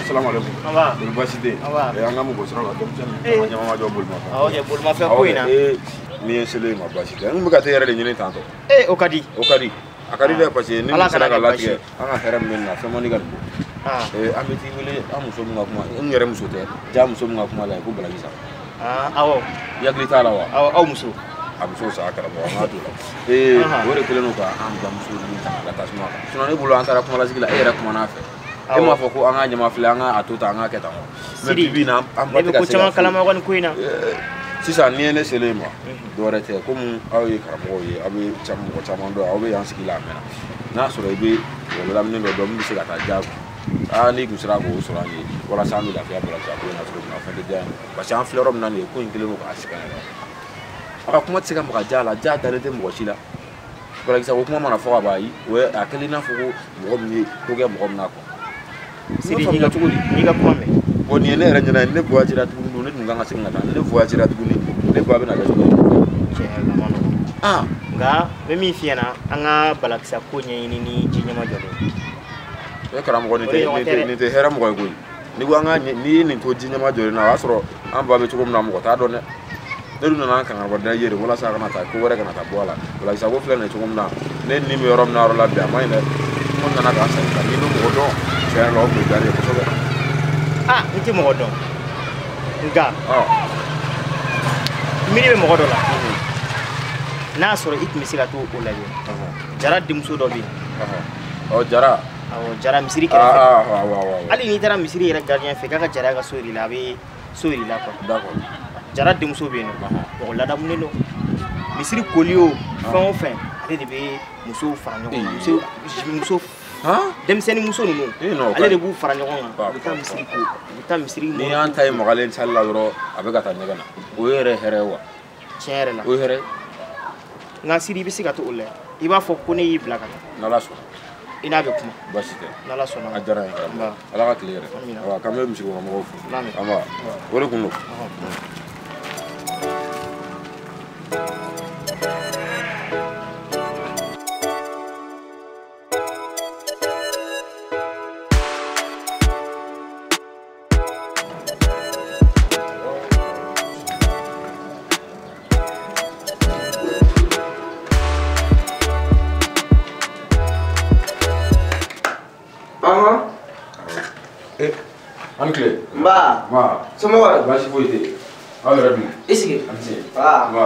Salam alaikum. Baasi tɛ yen. An ka mɔgɔ sɔrɔ la denmisɛnnin caman caman ma jɔ bolimafɛn. Awɔ kɛ bolimafɛn ko in na. N'i ye selen ma baasi tɛ. N bɛ ka taa yɛrɛ de ɲini tantɔ. O ka di. O ka di. A ka di dɛ parce que ni min sera ka latigɛ an ka hɛrɛ min bɛ nin na fɛn man di ka nin bɔ. An bɛ t'i wele an muso min ka kuma, n yɛrɛ muso tɛ, ja muso min ka kuma la ko Balakisa. Awɔ. I hakili t'a la wa? Awɔ, aw muso. A muso sa karamɔgɔ an k'a to la. O de kɛlen don ka an bamuso ninnu ta ka tasuma kan. Sinon ne bolo an taara kumalasigi la e yɛrɛ kumana a fɛ. E m'a fɔ ko an ka ɲama filɛ an ka a to tan an ka kɛ tan. Mais bi bi in na an ba tɛ ka se ka. Ne bɛ ko caman kalama kɔni ko in na. Sisan n'i ye ne selen ma dɔwɛrɛ tɛ komi aw ye karamɔgɔw ye aw bɛ mɔgɔ caman dɔn aw bɛ yan sigi la a mɛnna n'a sɔrɔ i bɛ mɔgɔ lamini dɔ dɔn min bɛ se ka taa ja Aa n'i kun sera k'o sɔrɔ an ye walasa an bɛ lafiya Balakisa ko in na cogo min na o fɛn tɛ diya n ye parce que an filɛ yɔrɔ min na nin ye ko in kɛlen don k'a sɛgɛn yɛrɛ. A ka kuma tɛ se ka maga ja la, ja dalen tɛ mɔgɔ si la. Balakisa ko kuma mana fɔ ka ban ayi o ye a kɛlen i n'a fɔ ko mɔgɔ min ye ko kɛ mɔgɔ min na quoi. Sidi faamuya cogo di? N'i ka kuma mɛn. Bon nin ye ne yɛrɛ ɲɛna ye ne voyagera tuguni don ne dun kan ka segin ka taa ne voyagera tuguni ne ba bɛna kɛ cogo di? Tiɲɛ yɛrɛ la a ma nɔgɔn. Ah nka n bɛ min f'i ɲɛna an ka Balakisa ko ɲɛɲini ni ji ɲɛma jɔlen. E karamɔgɔ nin tɛ hɛrɛ mɔgɔ ye koyi. N'i ko an ka n'i ye nin to ji ɲɛma jɔlen na o y'a sɔrɔ an ba bɛ cogo min na mɔgɔ t'a dɔn dɛ. Ne dun nana an kankarida ye de walasa a kana taa ko wɛrɛ kana taa bɔ a la. Balakisa ko filɛ nin ye cogo min na ne ni bɛ yɔrɔ min na yɔrɔ la bi a ma ɲi dɛ. N ko nana k'an sali n'i bɛ mɔgɔ dɔn tiɲɛ yɛrɛ la o tun bɛ diya ne ye kosɛbɛ. Ah n tɛ mɔgɔ dɔn nka miiri bɛ mɔgɔ dɔ la n'a y'a sɔrɔ i tun bɛ se ka t'o lajɛ. Jara denmuso dɔ bɛ yen. Ɔ Jara. Awɔ Jara misiri kɛrɛfɛ. Hali n'i taara misiri yɛrɛ gardien fɛ k'a ka Jara ka so yir'i la a bɛ so yir'i la quoi. D'accord. Jara denmuso bɛ yen nɔ mɔgɔ ladamunen don misiri koli o fɛn o fɛn ale de bɛ musow fara ɲɔgɔn kan muso denmisɛnnin muso ninnu ale de b'u fara ɲɔgɔn kan u bɛ taa misiri ko u bɛ taa misiri. N'i y'an ta ye magalen sali la dɔrɔn a bɛ ka taa ɲɛgɛn na o ye yɛrɛ hɛrɛ ye wa. Tiɲɛ yɛrɛ la o ye hɛrɛ ye. Nka Sidi i bɛ se ka to o la i b'a fɔ ko ne y'i bila ka taa. N'Ala sɔnna. I n'a bɛ kuma. Baasi tɛ. N'Ala sɔnna. A diyara n ye karamɔgɔ. Ala ka tile yɛrɛ. Awa k'an bɛ misikɔnɔmɔgɔw fo. An ba o de kun don. Nba. Nba. Somɔgɔw. Baasi foyi tɛ yen. Aw yɛrɛ dun? I sigi. A ni ce. Nba. Nba.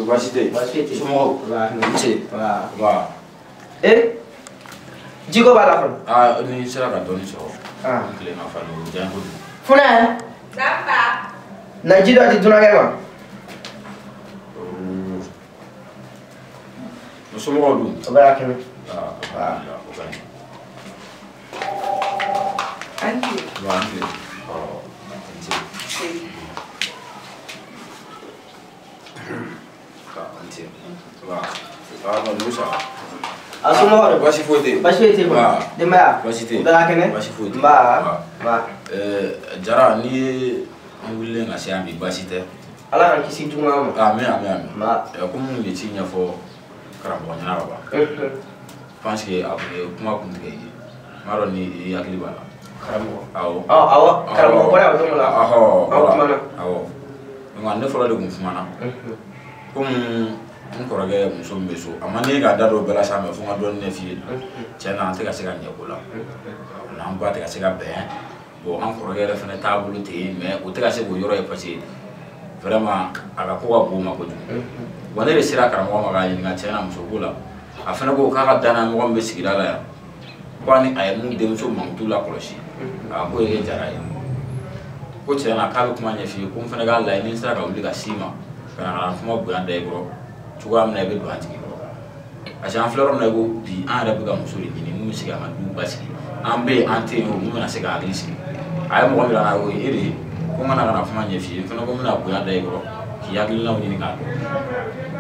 Baasi tɛ yen. Baasi foyi tɛ yen. Somɔgɔw. Nba. Ni ce. Nba. Nba. E jiko b'a la fɔlɔ. Aa ni sera ka dɔɔnin sɔrɔ. Tile ma fa o diya n kojugu. Funɛ. Nba. Na ji dɔ di dunankɛ ma. Somɔgɔw dun? O bɛ ka kɛnɛ. Aa alhamdulilah o ka ɲi. An Nba an tile. A somɔgɔw dun? Baasi foyi tɛ yen. Baasi foyi tɛ yen kɔni. Denbaya. Baasi tɛ yen. Bɛɛ ka kɛnɛ? Baasi foyi tɛ yen. Nba. Nba. Jara n'i ye an wulilen ka se yan bi baasi tɛ. Ala k'an kisi juguman ma. Amin amin amin. Nba. Komi n ye ci ɲɛfɔ karamɔgɔ ɲɛna ka ban. Je pense que a kun ye kuma kun tigɛ i ye. N b'a dɔn ni i hakili b'a la. Karamɔgɔ. Awɔ. Awɔ karamɔgɔ bɔra yan don dɔ la. Awɔ. Aw kumana. Awɔ. Nka ne fɔlɔ de kun kumana. Komi n kɔrɔkɛ muso min bɛ so a man di k'a da don bɛɛ la sa mɛ fo n ka dɔɔnin ɲɛf'i ye. Tiɲɛ na an tɛ ka se ka ɲɛ ko la. N'an ba tɛ ka se ka bɛn. Bon an kɔrɔkɛ yɛrɛ fana taabolo tɛ yen mɛ o tɛ ka se k'o yɔrɔ ye parce que vraiment a ka ko ka bon ma kojugu. Wa ne de sera karamɔgɔ ma k'a ɲininka tiɲɛ na muso ko la. A fana ko k'a ka danaya mɔgɔ min bɛ sigida la yan. Ko ani a ye mun denmuso mankutu lakɔlɔsi. A ko ye Jara ye. Ko tiɲɛ na k'a bɛ kuma ɲɛf'i ye ko n fana k'a lajɛ ni n sera ka wuli ka s'i ma ka na kuma bonya da i kɔrɔ cogoya min na i bɛ don an jigi kɔrɔ. Parce que an filɛ yɔrɔ min na i ko bi an yɛrɛ bɛ ka muso de ɲini mun bɛ se k'an ka du basigi. An bɛ yen an tɛ yen o mun bɛna se ka hakili sigi. A ye mɔgɔ min bila o ye e de ye ko n ka na ka na kuma ɲɛf'i ye n fana ko n bɛna bonya da i kɔrɔ k'i hakilinaw ɲini k'a dɔn.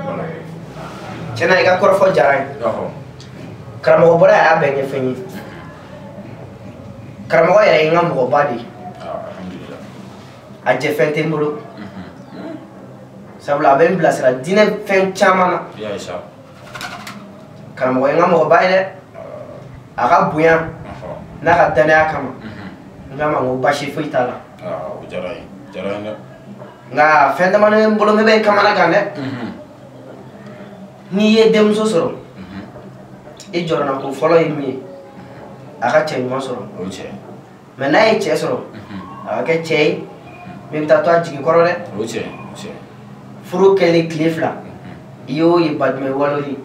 Voilà. Tiɲɛ na i ka kɔrɔfɔ diyara n ye. Karamɔgɔ bɔra yan a y'a bɛɛ ɲɛfɔ n ye. Karamɔgɔ yɛrɛ ye n ka mɔgɔba de ye. A jɛfɛn tɛ n bolo. Sabula a bɛ n bilasira diinɛ fɛn caman na. Karamɔgɔ ye n ka mɔgɔba ye dɛ. A ka bonya n'a ka danaya kama. N k'a ma n ko baasi foyi t'a la. O diyara n ye. O diyara n ye dɛ. Nka fɛn damadɔ bɛ n bolo min bɛ n kamana gan dɛ. N'i ye denmuso sɔrɔ, i jɔrɔnako fɔlɔ ye min ye, a ka cɛ ɲuman sɔrɔ. O ye tiɲɛ ye. Mɛ n'a ye cɛ sɔrɔ, a ka kɛ cɛ ye min bɛ taa to a jigi kɔrɔ dɛ. O ye tiɲɛ ye, o ye tiɲɛ ye. Furu kɛlen tile 2, i y'o ye baɲuman walew ye.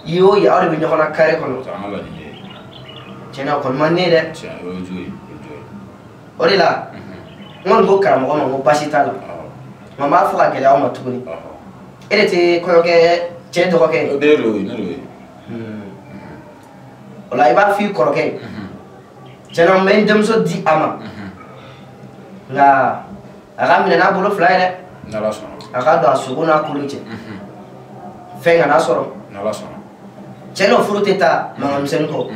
I y'o ye aw de bɛ ɲɔgɔn na kare kɔnɔ. O t'an ka laɲini ye. Tiɲɛ na o kɔni man di ne ye dɛ. Tiɲɛ o ye jugu ye, o ye jugu ye. O de la, n kɔni ko karamɔgɔ ma n ko baasi t'a la. Nka n b'a fɔ ka gɛlɛya aw ma tuguni. E de tɛ kɔɲɔkɛ cɛ dɔgɔkɛ ye. Ne de y'o ye, ne de y'o ye. O la i b'a f'i kɔrɔkɛ ye. Tiɲɛna n bɛ n denmuso di a ma. Nka a ka minɛ n'a bolo fila ye dɛ. N'Ala sɔnna. A ka don a sogo n'a kolo cɛ. Fɛn kana sɔrɔ. N'Ala sɔnna. Tiɲɛ na furu tɛ taa mankan misɛnnin kɔ.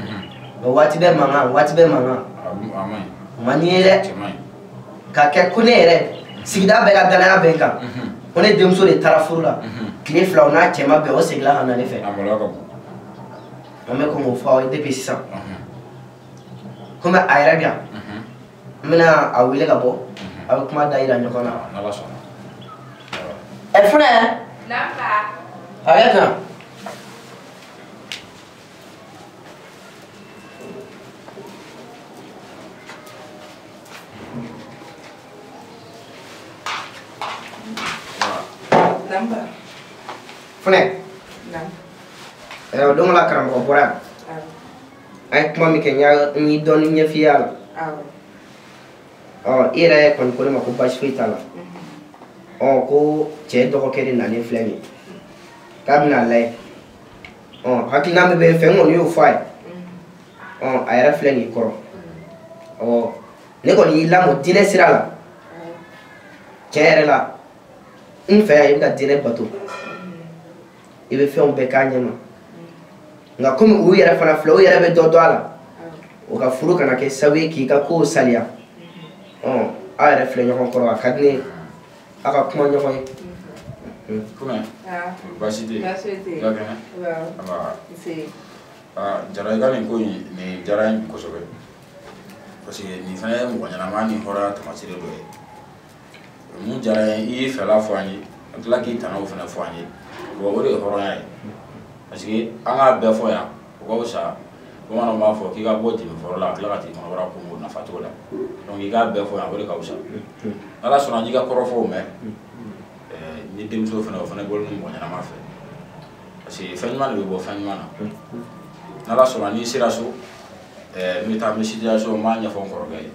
Mɛ waati bɛɛ mankan, waati bɛɛ mankan. A man ɲi. O man di n ye dɛ. Cɛ man ɲi. Ka kɛ ko ne yɛrɛ sigida bɛɛ ka danaya bɛ n kan. Ko ne denmuso de taara furu la. Tile fila o n'a cɛ ma bɛn o seginna ka na ne fɛ. A maloya ka bon. An bɛ kɔn k'o fɔ aw ye depuis sisan. Komi a yɛrɛ bɛ yan. N bɛna a wele ka bɔ. A bɛ kuma da yira ɲɔgɔn na. N'Ala sɔnna. Ɛ Funɛ. Naamu ba. A bɛ kan. Naamu ba. Funɛ. Naamu. O don la karamɔgɔ bɔra yan. An ye kuma min kɛ n ye dɔɔnin ɲɛf'i ye a la. Ɔ i yɛrɛ kɔni ko ne ma ko baasi foyi t'a la. Ɔ ko cɛ dɔgɔkɛ de nalen filɛ nin ye. K'a bɛna lajɛ. Ɔ hakilina min bɛ n fɛ n kɔni y'o fɔ a ye. Ɔ a yɛrɛ filɛ nin ye kɔrɔ. Ɔ ne kɔni y'i lamɔ diinɛ sira la. Tiɲɛ yɛrɛ la n fɛ yan i bɛ ka diinɛ bato. I bɛ fɛnw bɛɛ k'a ɲɛ ma. Nka komi u yɛrɛ fana filɛ u yɛrɛ bɛ dɔ dɔn a la. O ka furu kana kɛ sababu ye k'i ka kow saliya. Ɔ aw yɛrɛ filɛ ɲɔgɔn kɔrɔ a ka di ne ye aw ka kuma ɲɔgɔn ye. Funɛ. Baasi tɛ yen. Baasi tɛ yen. I ka kɛnɛ. Awɔ. Nse. Aa Jara i ka nin ko in nin diyara n ye kosɛbɛ. Parce que nin fana ye mɔgɔ ɲɛnama ni hɔrɔnya taamasere dɔ ye. Mun diyara n ye i y'i fɛla fɔ an ye ka tila k'i tanaw fana fɔ an ye. Bon o de ye hɔrɔnya ye. Parce que an k'a bɛɛ fɔ yan o ka fisa bamananw b'a fɔ k'i ka bɔ jeni fɔlɔ la ka tila ka t'i kɔnɔbara ko nafa t'o la. Donc i k'a bɛɛ fɔ yan o de ka fisa. N'Ala sɔnna n y'i ka kɔrɔfɔw mɛn. Ni denmuso fana o fana bɔlen don mɔgɔ ɲɛnama fɛ. Parce que fɛn ɲuman de bɛ bɔ fɛn ɲuman na. N'Ala sɔnna n'i sera so n bɛ taa n bɛ situation n b'a ɲɛfɔ n kɔrɔkɛ ye.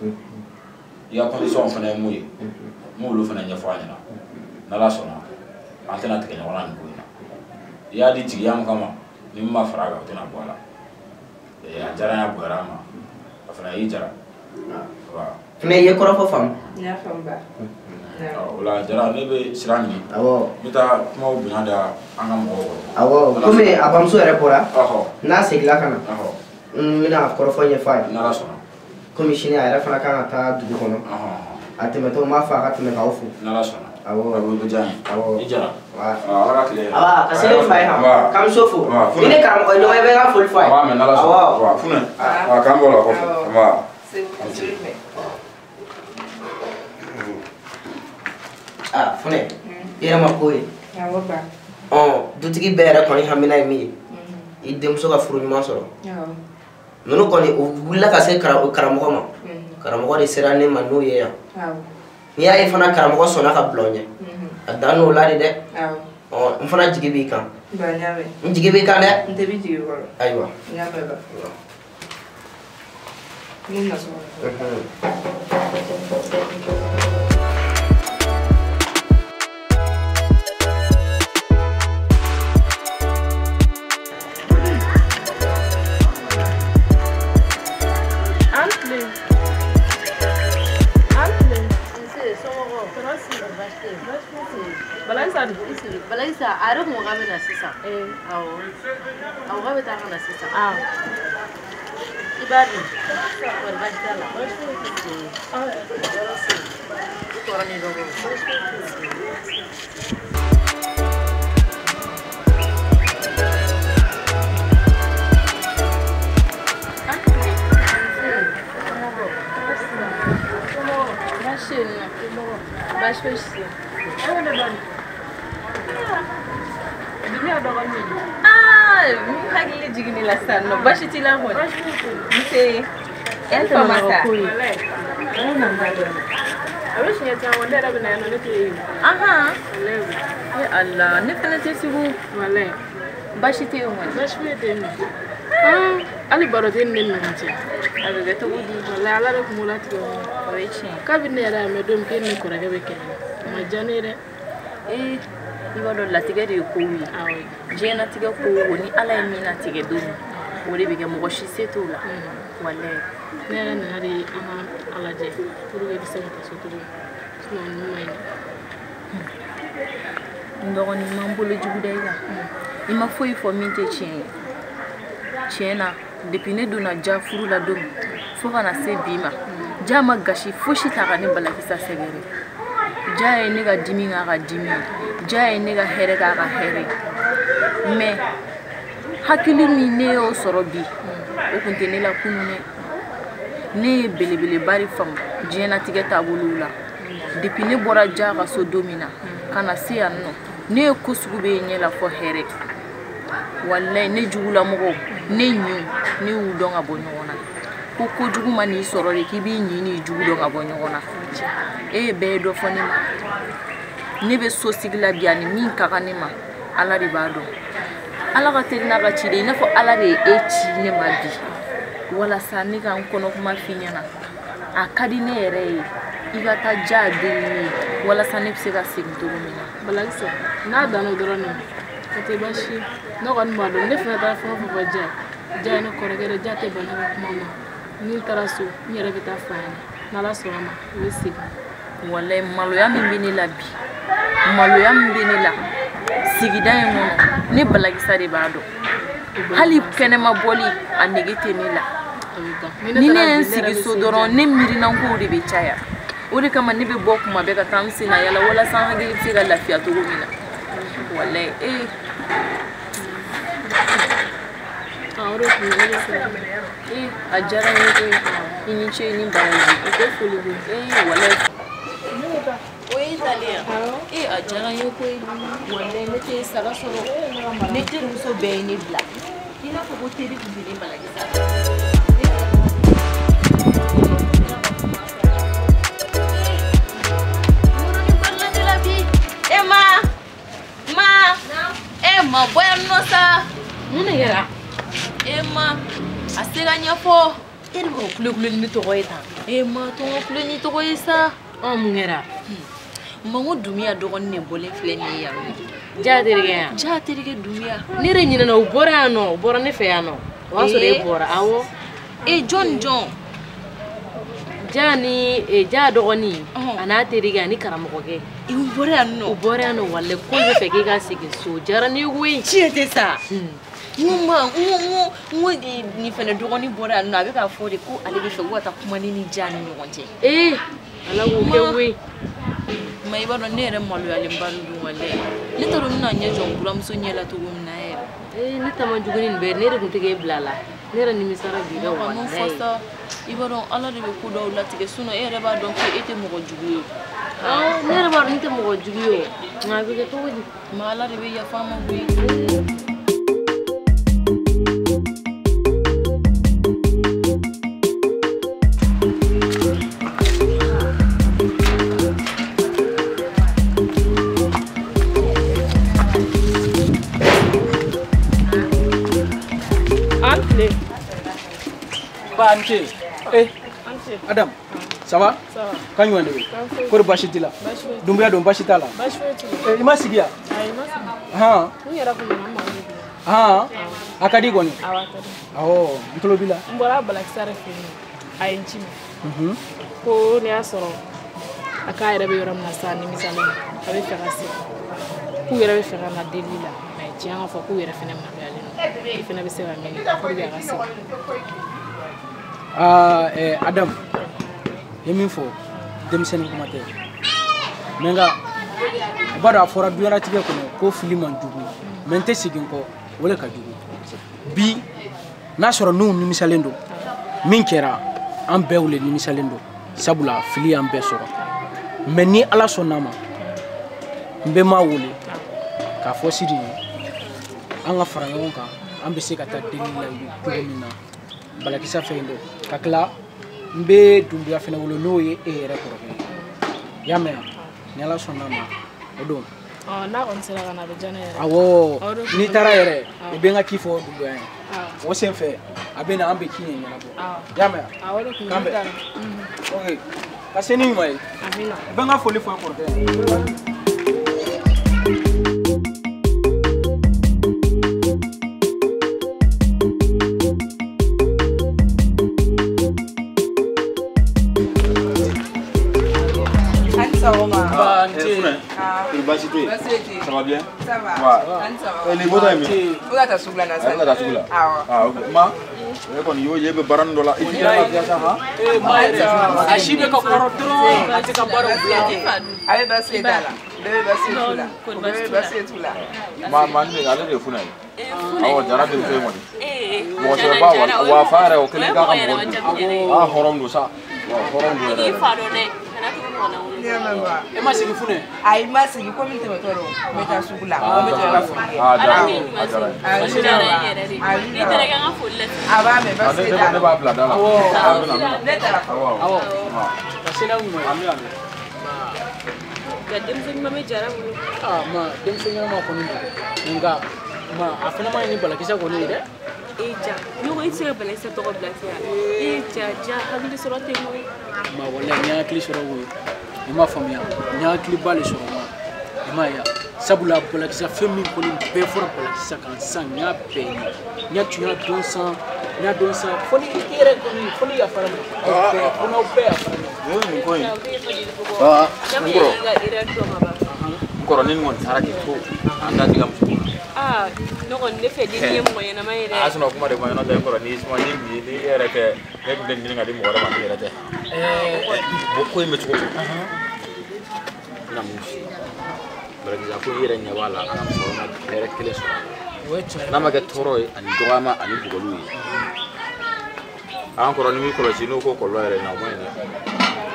I ka condition fana ye mun ye n b'olu fana ɲɛfɔ a ɲɛna. N'Ala sɔnna an tɛna tigɛ ɲɔgɔn na nin ko in na. I y'a di jigiya min kama ni min ma fara a kan o tɛna bɔ a la. A diyara n ye a bonyara n ma. A fana y'i jara. Funɛ i ye kɔrɔfɔ faamu. N y'a faamu ba. O la Jara ne bɛ sira ɲini. Awɔ. N bɛ taa kumaw bonya da an ka mɔgɔw kɔrɔ. Awɔ komi a bamuso yɛrɛ bɔra. N'a seginna ka na. N bɛna kɔrɔfɔ ɲɛfɔ a ye. N'Ala sɔnna. Komi sini a yɛrɛ fana kan ka taa dugu kɔnɔ. A tɛmɛtɔ n b'a fɔ a ka tɛmɛ k'aw fo. N'Ala sɔnna. Awɔ. O bɛ diya n ye. Awɔ. I Jara. Ala ka tile hɛrɛ. Aba ka seli fa ye han. K'an so fo. Ni ne karamɔgɔ ye ɲɔgɔn ye bɛɛ ka foli fɔ a ye. A b'a mɛn n'Ala sɔnna. Awɔ. Funɛ. K'an bɔ o la kɔfɛ. Nba. Ah Funɛ i yɛrɛ ma ko ye. Awɔ ba. Ɔ dutigi bɛɛ yɛrɛ kɔni hamina ye min ye. I denmuso ka furu ɲuman sɔrɔ. Awɔ. Ninnu kɔni u wulila ka se karamɔgɔ ma. Karamɔgɔ de sera ne ma n'o ye yan. Awɔ. N'i y'a ye fana karamɔgɔ sɔnna ka bila o ɲɛ. A dan n'o la de dɛ. Awɔ. Ɔ n fana jigi b'i kan. Ba n y'a mɛn. N jigi b'i kan dɛ. N tɛ b'i jigi kɔrɔ. Ayiwa. N y'a mɛn ba. N bɛ na so kɔnɔ. Balayisa a yɛrɛ kun ko k'a bɛ na sisan. Awɔ. A ko k'a bɛ taa ka na sisan. I b'a dun. Kɔri baasi t'a la. I kɔrɔ ni dɔgɔ. Baasi tɛ yen nɔ. Baasi fosi tɛ yen. Ah, n hakili jiginni la sisan nɔ baasi t'i la kɔni. Nse e fa ma sa. A bɛ siɲɛ caman ne yɛrɛ bɛ na yan nɔ ne tɛ yen. Ahan. E Ala ne fana tɛ segu. Walayi. Baasi tɛ yen kɔni. Baasi foyi tɛ yen nɔ. Hali baro tɛ ne ni ɲɔgɔn cɛ. A bɛ kɛ cogo di? Walayi Ala de tun b'o latigɛ o. O ye tiɲɛ ye. Kabini ne yɛrɛ y'a mɛn don min k'e ni kɔrɔkɛ bɛ kɛlɛ la, a ma diya ne ye dɛ. Ee i b'a dɔn latigɛ de ye kow ye. Diɲɛlatigɛ ko o ko ni Ala ye min latigɛ don min O de bɛ kɛ mɔgɔ si se t'o la. Walayi. Ne yɛrɛ nana de an ka a lajɛ pour que i bɛ se ka taa so cogo min sinon ninnu ma ɲi dɛ. N dɔgɔnin ma n bolo jugu da i kan. I ma foyi fɔ min tɛ tiɲɛ ye. Tiɲɛ na depuis ne donna Ja furu la don min fo ka na se bi ma Ja ma gasi fosi ta ka ne Balakisa sɛgɛrɛ. Ja ye ne ka dimi k'a ka dimi ye. Ja ye ne ka hɛrɛ k'a ka hɛrɛ ye. Mais hakili min ne y'o sɔrɔ bi o kun tɛ ne la kunun dɛ. Ne ye belebeleba de faamu diɲɛlatigɛ taabolow la. Depuis ne bɔra Ja ka so don min na ka na se yan nɔ ne ye ko sugu bɛ ɲɛ la fɔ hɛrɛ. Walayi ne jugulamɔgɔw ne ɲinw ne y'u dɔn ka bɔ ɲɔgɔn na. Ko kojugu ma n'i sɔrɔ de k'i b'i ɲin n'i jugu dɔn ka bɔ ɲɔgɔn na. E ye bɛɛ ye dɔ fɔ ne ma. Ne bɛ so sigi la bi ani min ka kan ne ma Ala de b'a dɔn. Ala ka teli n'a ka ci de i n'a fɔ Ala de ye e ci ne ma bi walasa ne ka n kɔnɔ kuma f'i ɲɛna. A ka di ne yɛrɛ ye i ka taa Ja deli ne ye walasa ne bɛ se ka segin cogo min na. Balakisa n'a danna o dɔrɔn de ma o tɛ baasi ye. Ne kɔni b'a dɔn ne fana taara fɛn o fɛn fɔ Ja ye Ja ye ne kɔrɔkɛ de Ja tɛ ban ne ka kuma ma. Ni n taara so n yɛrɛ bɛ taa f'a ɲɛna n'Ala sɔnna ma i bɛ segin. Walayi maloya min bɛ ne la bi maloya min bɛ ne la sigida in kɔnɔ ne Balakisa de b'a dɔn. Hali kɛnɛma bɔli a nege tɛ ne la. Ni ne ye n sigi so dɔrɔn ne miirinankow de bɛ caya. O de kama ne bɛ bɔ kuma bɛɛ ka taa n sen na yala walasa n hakili bɛ se ka lafiya cogo min na. Walayi ee. Ee a diyara n ye koyi. I ni ce i ni baraji. O tɛ foli koyi. Ee walayi. O ye talen ya? Ee a diyara n ye koyi. Walayi ne tɛ sara sɔrɔ. Ne terimuso bɛɛ ye ne bila. I n'a fɔ ko teri tun tɛ ne Balakisa la. E ma! Ma! E ma bɔ yan nɔ sa! Mun de kɛra? E ma a sera ɲɛfɔ. E de bɛ ka kule kule ni ne tɔgɔ ye tan. E ma tɔgɔ kule ni tɔgɔ ye sa. Ɔ mun kɛra? Ma n ko Dunbiya dɔgɔnin de bɔlen filɛ nin ye yan nɔ. Ja terikɛ yan? Ja terikɛ Dunbiya. Ne yɛrɛ ɲinɛna o bɔra yan nɔ o bɔra ne fɛ yan nɔ. O y'a sɔrɔ e bɔra awɔ. E jɔn ni jɔn? Ja ni Ja dɔgɔnin a n'a terikɛ ani karamɔgɔkɛ. U bɔra yan nɔ. U bɔra yan nɔ walayi ko bɛ fɛ k'e ka segin so diyara ne ye koyi. Tiɲɛ tɛ sa. N ko ma n ko nin fɛnɛ dɔgɔnin bɔra yan nɔ a bɛ k'a fɔ de ko ale bɛ fɛ ko ka taa kuma ne ni Ja ni ɲɔgɔn cɛ. Ee Ala k'o kɛ koyi. Ma i b'a dɔn ne yɛrɛ maloyalenba de don walayi. Ne t'a dɔn n bɛna ɲɛ jɔ n buramuso ɲɛ la cogo min na yɛrɛ. Ee ne ta man jugu ni nin bɛɛ ye ne de tun tɛ k'e bila a la. Ne yɛrɛ nimisara bi dɛ walayi. Fɔ sa i b'a dɔn Ala de bɛ ko dɔw latigɛ sinon e yɛrɛ b'a dɔn ko e tɛ mɔgɔ jugu ye. Awɔ ne yɛrɛ b'a dɔn ne tɛ mɔgɔ jugu ye o nka a bɛ kɛ cogo di? Ma Ala de bɛ yafa an ma koyi. Ba ante. Eh. Adam. Ça va? Ça va. Kan ɲuman de bɛ? Kori baasi t'i la? Dunbuya don baasi t'a la? Baasi foyi t'i la. I ma sigi yan? Ayi, ma sigi. Han. N yɛrɛ kun nana n mago bɛ la. Han. A ka di kɔni? Awɔ, a ka di. Awɔ, n tulo b'i la. N bɔra Balakisa de fɛ yen nɔ. A ye n ci ma. Ko ne y'a sɔrɔ a k'a yɛrɛ bɛ yɔrɔ min na sisan nimisalen a bɛ fɛ ka segin. K'u yɛrɛ bɛ fɛ ka na delili la. Mais tiɲɛ ka fɔ k'u yɛrɛ fɛnɛ maloyalen don. I fɛnɛ bɛ se ka min kɛ pour que a ka segin. Ah, Adam, i ye min fɔ denmisɛnnin kuma tɛ mais nka i b'a dɔn a fɔra diɲɛlatigɛ kɔnɔ ko fili man jugu mais n tɛ segin kɔ o de ka jugu bi n'a sɔrɔ n'u nimisalen don min kɛra an bɛɛ le nimisalen don sabula fili y'an bɛɛ sɔrɔ mais ni Ala sɔnna ma n bɛ maa wele k'a fɔ Sidi ye an ka fara ɲɔgɔn kan an bɛ se ka taa delili la cogo min na Balakisa fɛ yen dɔ ka tila n bɛ Dunbuya fɛnɛ wele n'o ye e yɛrɛ kɔrɔkɛ ye i y'a mɛn ni Ala sɔnna ma o don. N'a kɔni sera ka na a bɛ diya ne yɛrɛ. Awɔ n'i taara yɛrɛ i bɛ n ka ci fɔ Dunbuya ye o senfɛ a bɛ na an bɛ ci in ɲɛnabɔ i y'a mɛn k'an bɛn ok ka se ni ɲuman ye i bɛ n ka foli fɔ i kɔrɔkɛ ye. Baasi tɛ yen. Baasi tɛ yen. Ça va bien? Ça va. Ouais. Ani ça va. Ni bɔtɔ ye min ye? N bɛ ka taa sugu la na sisan. A bɛ ka taa sugu la? Awɔ. Ah ok. Ma, e kɔni y'o ye e bɛ baara nin dɔ la. I t'i yɛrɛ lafiya sa han? Ee ma yɛrɛ a si bɛ ka kɔrɔ dɔrɔn a tɛ ka baaraw bila. A bɛ baasi t'a la. Bɛɛ bɛ baasi t'u la. Bɛɛ bɛ baasi t'u la. Ma ne ale de ye funɛ ye. Awɔ Jara denmuso ye kɔni. Mɔgɔ sɛbɛba wa fa yɛrɛ o kelen k'a ka mɔgɔ dun. Aa hɔrɔn don sa. Wa hɔrɔn don yɛrɛ. I fa dɔn dɛ. Kana tugu mɔgɔ la. E ma sigi funɛ? Ayi n ma sigi komi n tɛmɛtɔ don. N bɛ taa sugu la. N bɛ tɛmɛ ka foli kɛ. Aa diyara n ye. A diyara n ye. A diyara n yɛrɛ de. N'i taara i ka n ka foli lase. A b'a mɛn baasi t'a la. Ne b'a bila da la. Awɔ. Ne taara fɔlɔ. Awɔ. Ka se n'a ɲuman ye. Ami ami. Nka denmuso ɲuman bɛ Jara bolo. Aa ma denmuso ɲɛnama kɔni don. Nka ma a fana ma ɲi ni balakisɛ kɔni ye dɛ. E ja ne ko i tɛ se ka balakisɛ tɔgɔ bila sisan. E ja ja hakili sɔrɔ tɛ koyi. Ma walayi n ye hakili sɔrɔ koyi. I m'a faamuya n ye hakiliba de sɔrɔ ma. I m'a ye wa sabula balakisɛ fɛn min kɔni bɛɛ fɔra balakisɛ kan sisan n y'a bɛɛ ye. N y'a tun y'a dɔn san n y'a dɔn san fo ni i yɛrɛ kɔni fo ni yafara ma. Aw bɛɛ fo n'aw bɛɛ yafara ma. Nin ko in. Aa n kɔrɔ. N kɔrɔ ni nin kɔni taara k'i to an da d'i ka muso ma. Aa ne kɔni ne fɛ den ye mɔgɔ ɲɛnama ye dɛ. A sɔnna kuma de ma n'o tɛ n kɔrɔ ni suma ni bi ni e yɛrɛ tɛ ne tun tɛ ɲini ka di mɔgɔ wɛrɛ ma ni yɛrɛ tɛ. Bon ko in bɛ cogo min. N bɛna mun f'i ye. Balakisɛ ko i yɛrɛ ɲɛ b'a la an ka musokɔrɔba ma hɛrɛ kelen sɔrɔ a la. N'a ma kɛ tɔɔrɔ ye ani dɔgɔyama ani bugɔliw ye. An kɔrɔ ni m'i kɔlɔsi n'o ko kɔlɔlɔ yɛrɛ na o man ɲi dɛ.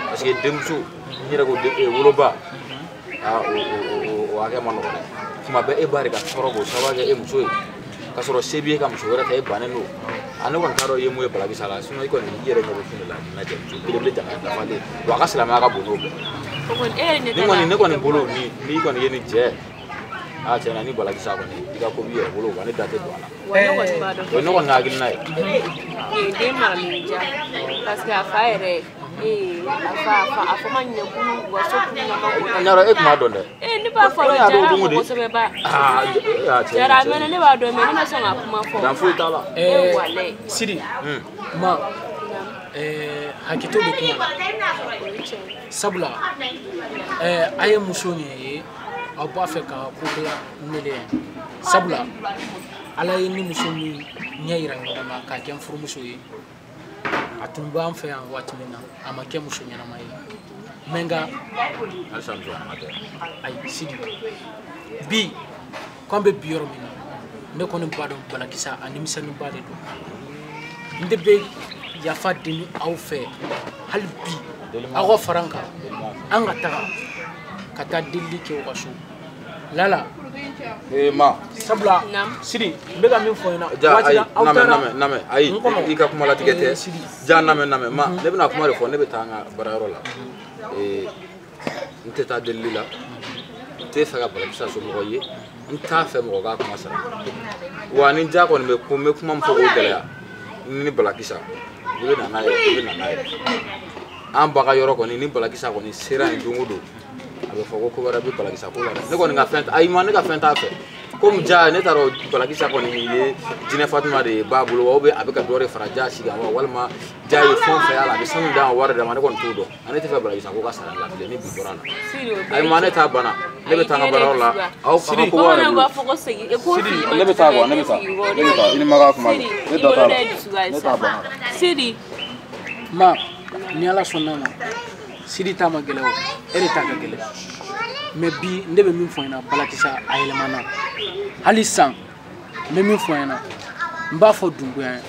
Parce que denmuso n yɛrɛ ko woloba aa o hakɛ ma nɔgɔn dɛ. Kuma bɛɛ e ba de ka tɔɔrɔ k'o sababu kɛ e muso ye. K'a sɔrɔ se b'i ye ka muso wɛrɛ ta e bannen don. A ne kɔni t'a dɔn i ye mun ye balakisɛ la sinon i kɔni i yɛrɛ ɲɛ bɛ fɛn de la nin lajɛ muso belebele jamana dafalen wa a ka silamɛya ka bon n'o bɛɛ. Ne kɔni ne kɔni bolo ni n'i kɔni ye nin cɛ aa tiɲɛ na ni balakisɛ kɔni i ka ko b'i yɛrɛ bolo wa ne da tɛ don a la. O ye ne kɔni ka hakilina ye. Den maralen diya parce que a fa yɛrɛ a fa ma ɲinɛ kulu u ka so kulu na ma ko. N y'a dɔn e tun b'a dɔn dɛ. Ne b'a fɔ dɔn Jara mɔgɔ kosɛbɛ ba. Jara a mɛnna ne b'a dɔn mais ne ma sɔn ka kuma fɔ. Dan foyi t'a la. Sidi ma hakɛto bɛ kuma la sabula a ye muso nin ye aw b'a fɛ ka ko dilan ne de ye sabula ala ye ni muso min ɲɛ yira ɲɔgɔn na k'a kɛ n furumuso ye a tun b'an fɛ yan waati min na a ma kɛ muso ɲɛnama ye mɛ nka ayi Sidi bi k'an bɛ bi yɔrɔ min na ne kɔni b'a dɔn balakisɛ a nimisɛnninba de don n de bɛ yafa deli aw fɛ hali bi aw ka fara n kan an ka taga ka taa delili kɛ u ka so lala. Ma sabula Sidi n bɛ ka min fɔ ɲɛna waati la aw taara namɛ ayi i ka kuma latigɛ tɛ ja namɛ ma ne bɛna kuma de fɔ ne bɛ taa n ka baarayɔrɔ la n tɛ taa delili la n tɛ fɛ ka balakisɛ somɔgɔ ye n t'a fɛ mɔgɔ k'a kuma sara wa ni ja kɔni bɛ ko n bɛ kuma min fɔ k'o gɛlɛya ni balakisɛ i bɛ na n'a ye i bɛ na n'a ye an ba ka yɔrɔ kɔni ni balakisɛ kɔni sera yen don o don a bɛ fɔ ko ko wɛrɛ bɛ balakisɛ ko la dɛ ne kɔni ka fɛn ayi ma ne ka fɛn t'a fɛ komi ja ne t'a dɔn balakisɛ kɔni ye jinɛ Fatima de ye ba bolo wa a bɛ ka dɔ de fara ja si kan wa walima ja ye fɛn o fɛn y'a la a bɛ sanu d'a ma wari d'a ma ne kɔni t'o dɔn ne tɛ fɛ balakisɛ ko ka sara la bilen ni bi bɔra la ayi ma ne t'a banna ne bɛ taa n ka baarayɔrɔ la aw ka ko b'a yɛrɛ bolo ne bɛ taa quoi ne bɛ taa ne bɛ taa i ni ma ka kuma ne da t'a la ne t'a banna. Sidi ma ni ala sɔnna ma Sidi ta ma gɛlɛ o e de ta ka gɛlɛ mɛ bi ne bɛ min fɔ ɲɛna balakisɛ a yɛlɛmana hali sisan n bɛ min fɔ ɲɛna n b'a fɔ Dunbuya ye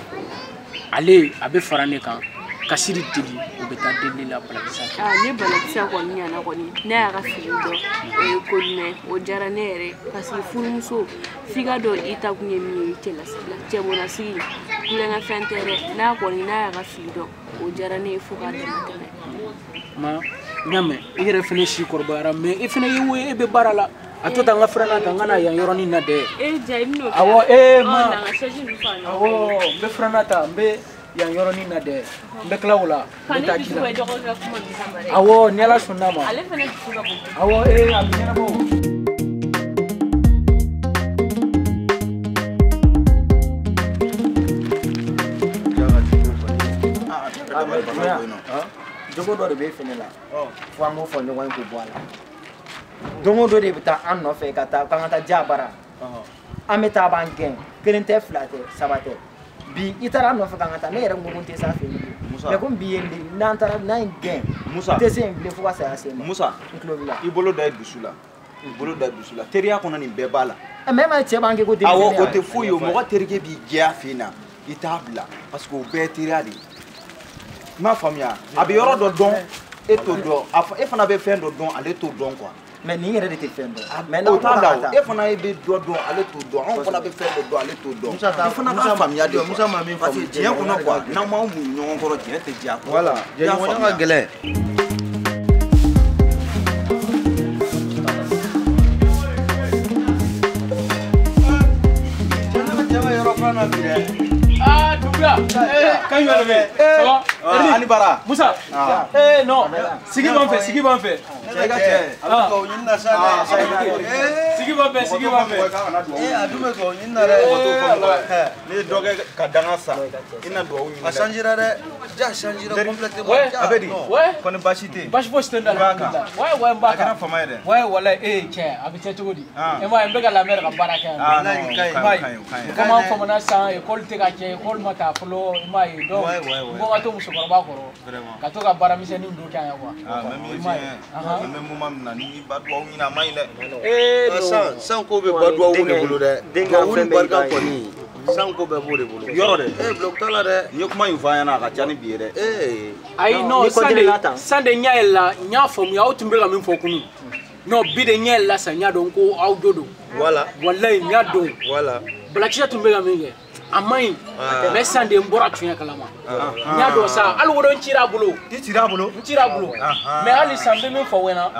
ale a bɛ fara ne kan ka Sidi deli o bɛ taa delili la balakisɛ fɛ. Aa ne balakisɛ kɔni ɲɛna kɔni ne y'a ka fini dɔn o ye ko jumɛn o diyara ne yɛrɛ parce que furumuso f'i ka dɔn i ta kun ye min ye i cɛlasigi la cɛbonnasigi kulonkɛ fɛn tɛ dɛ n'a kɔni n'a y'a ka fili dɔn o diyara ne ye fo k'a dama tɛmɛ. Ma n y'a mɛn i yɛrɛ fana si kɔrɔbayara mɛ i fana ye wo e bɛ baara la a to tan n ka filanan ta n ka na yan yɔrɔnin na dɛ. E ja i bɛn'o kɛ. Awɔ ma awɔ n bɛ filanan ta n bɛ yan yɔrɔnin na dɛ n bɛ tila o la n bɛ taa ji la. Awɔ ni ala sɔnna a ma. Ale fana dusu ka bon. Awɔ a bɛ ɲɛnabɔ o. Jogo dɔ de bɛ fɛnɛ la fo an k'o fɔ ɲɔgɔn ye k'o bɔ a la. Don o don de bɛ taa an nɔfɛ ka taa k'an ka taa ja bara. An bɛ taa b'an gɛn kelen tɛ fila tɛ saba tɛ. Bi i taara an nɔfɛ k'an ka taa ne yɛrɛ ko n tɛ s'a fɛ yen. Mais komi bi ye n'an taara n'a ye gɛn. Musa n tɛ se yen bilen fo ka saya se n ma. Musa n tulo b'i la. I bolo da i dusu la. I bolo da i dusu la teriya kɔnɔ nin bɛɛ b'a la. Mais ma cɛ b'an kɛ ko denmisɛnnin. Awɔ o tɛ foyi ye o mɔgɔ terikɛ b'i gɛn a fɛ yen na i t'a bila parce que o bɛɛ ye teriya de ye. I m'a faamuya a bɛ yɔrɔ dɔ dɔn e t'o dɔn e fana bɛ fɛn dɔ dɔn ale t'o dɔn quoi. Mais nin yɛrɛ de tɛ fɛn dɔn. Mais o t'a la o e fana bɛ dɔ dɔn ale t'o dɔn anw fana bɛ fɛn dɔ dɔn ale t'o dɔn. I fana b'a faamuya de quoi parce que diɲɛ kɔnɔ quoi n'aw m'aw muɲu ɲɔgɔn kɔrɔ diɲɛ tɛ diya quoi. Voilà jɛɲɔgɔnya ka gɛlɛn. Ah, Doumbia. Quand il va lever. Ça va? Ali Bara. Moussa. Eh non. Sigi b'an fɛ, sigi b'an fɛ. Sigi b'an fɛ, sigi b'an fɛ. A dun bɛ dugawu ɲini na dɛ. N'i ye dɔ kɛ ka danga sa, i na dugawu ɲini dɛ. A changera dɛ. Ja changera complètement. A bɛ di? Kɔni baasi tɛ yen. Baasi fosi tɛ n na. Ouais, ouais, n b'a kan. A kɛra fama ye dɛ. Ouais, walayi, eh cɛ, a bɛ kɛ cogo di? E m'a ye n bɛ ka la mère ka baara kɛ yan. Ah non, o ka ɲi, o ka ɲi. Komi an famana sisan, école tɛ ka kɛ, école ma taa fɔlɔ, i m'a ye. Donc, n ko n ka to musokɔrɔba kɔrɔ. Ka to ka baara misɛnninw dɔ kɛ yan quoi. Ah, mais min ye tiɲɛ ye, an bɛ moment min na n'i ba dugawu ɲini a man ɲi dɛ. Eh non. San ko bɛ ba dugawu de bolo dɛ. Dugawu ni barika kɔni. San ko bɛɛ b'o de bolo. Yɔrɔ dɛ. Eh bloc t'a la dɛ. N ye kuma in fɔ an ɲɛna a ka ca ni bi ye dɛ. Ayi non, san de ɲɛ yɛlɛla n y'a faamuya aw tun bɛ ka min fɔ kunun. Non bi de ɲɛ yɛlɛla sisan n y'a dɔn ko aw jo don. Voilà. Walayi n y'a dɔn. Voilà. Balakisɛ tun bɛ ka min kɛ. A man ɲi mais sisan de n bɔra tuɲɛ kalama. N y'a dɔn sa hali wolo n cira a bolo. I cira a bolo? N cira a bolo. Mais hali sisan n bɛ min fɔ aw ɲɛna.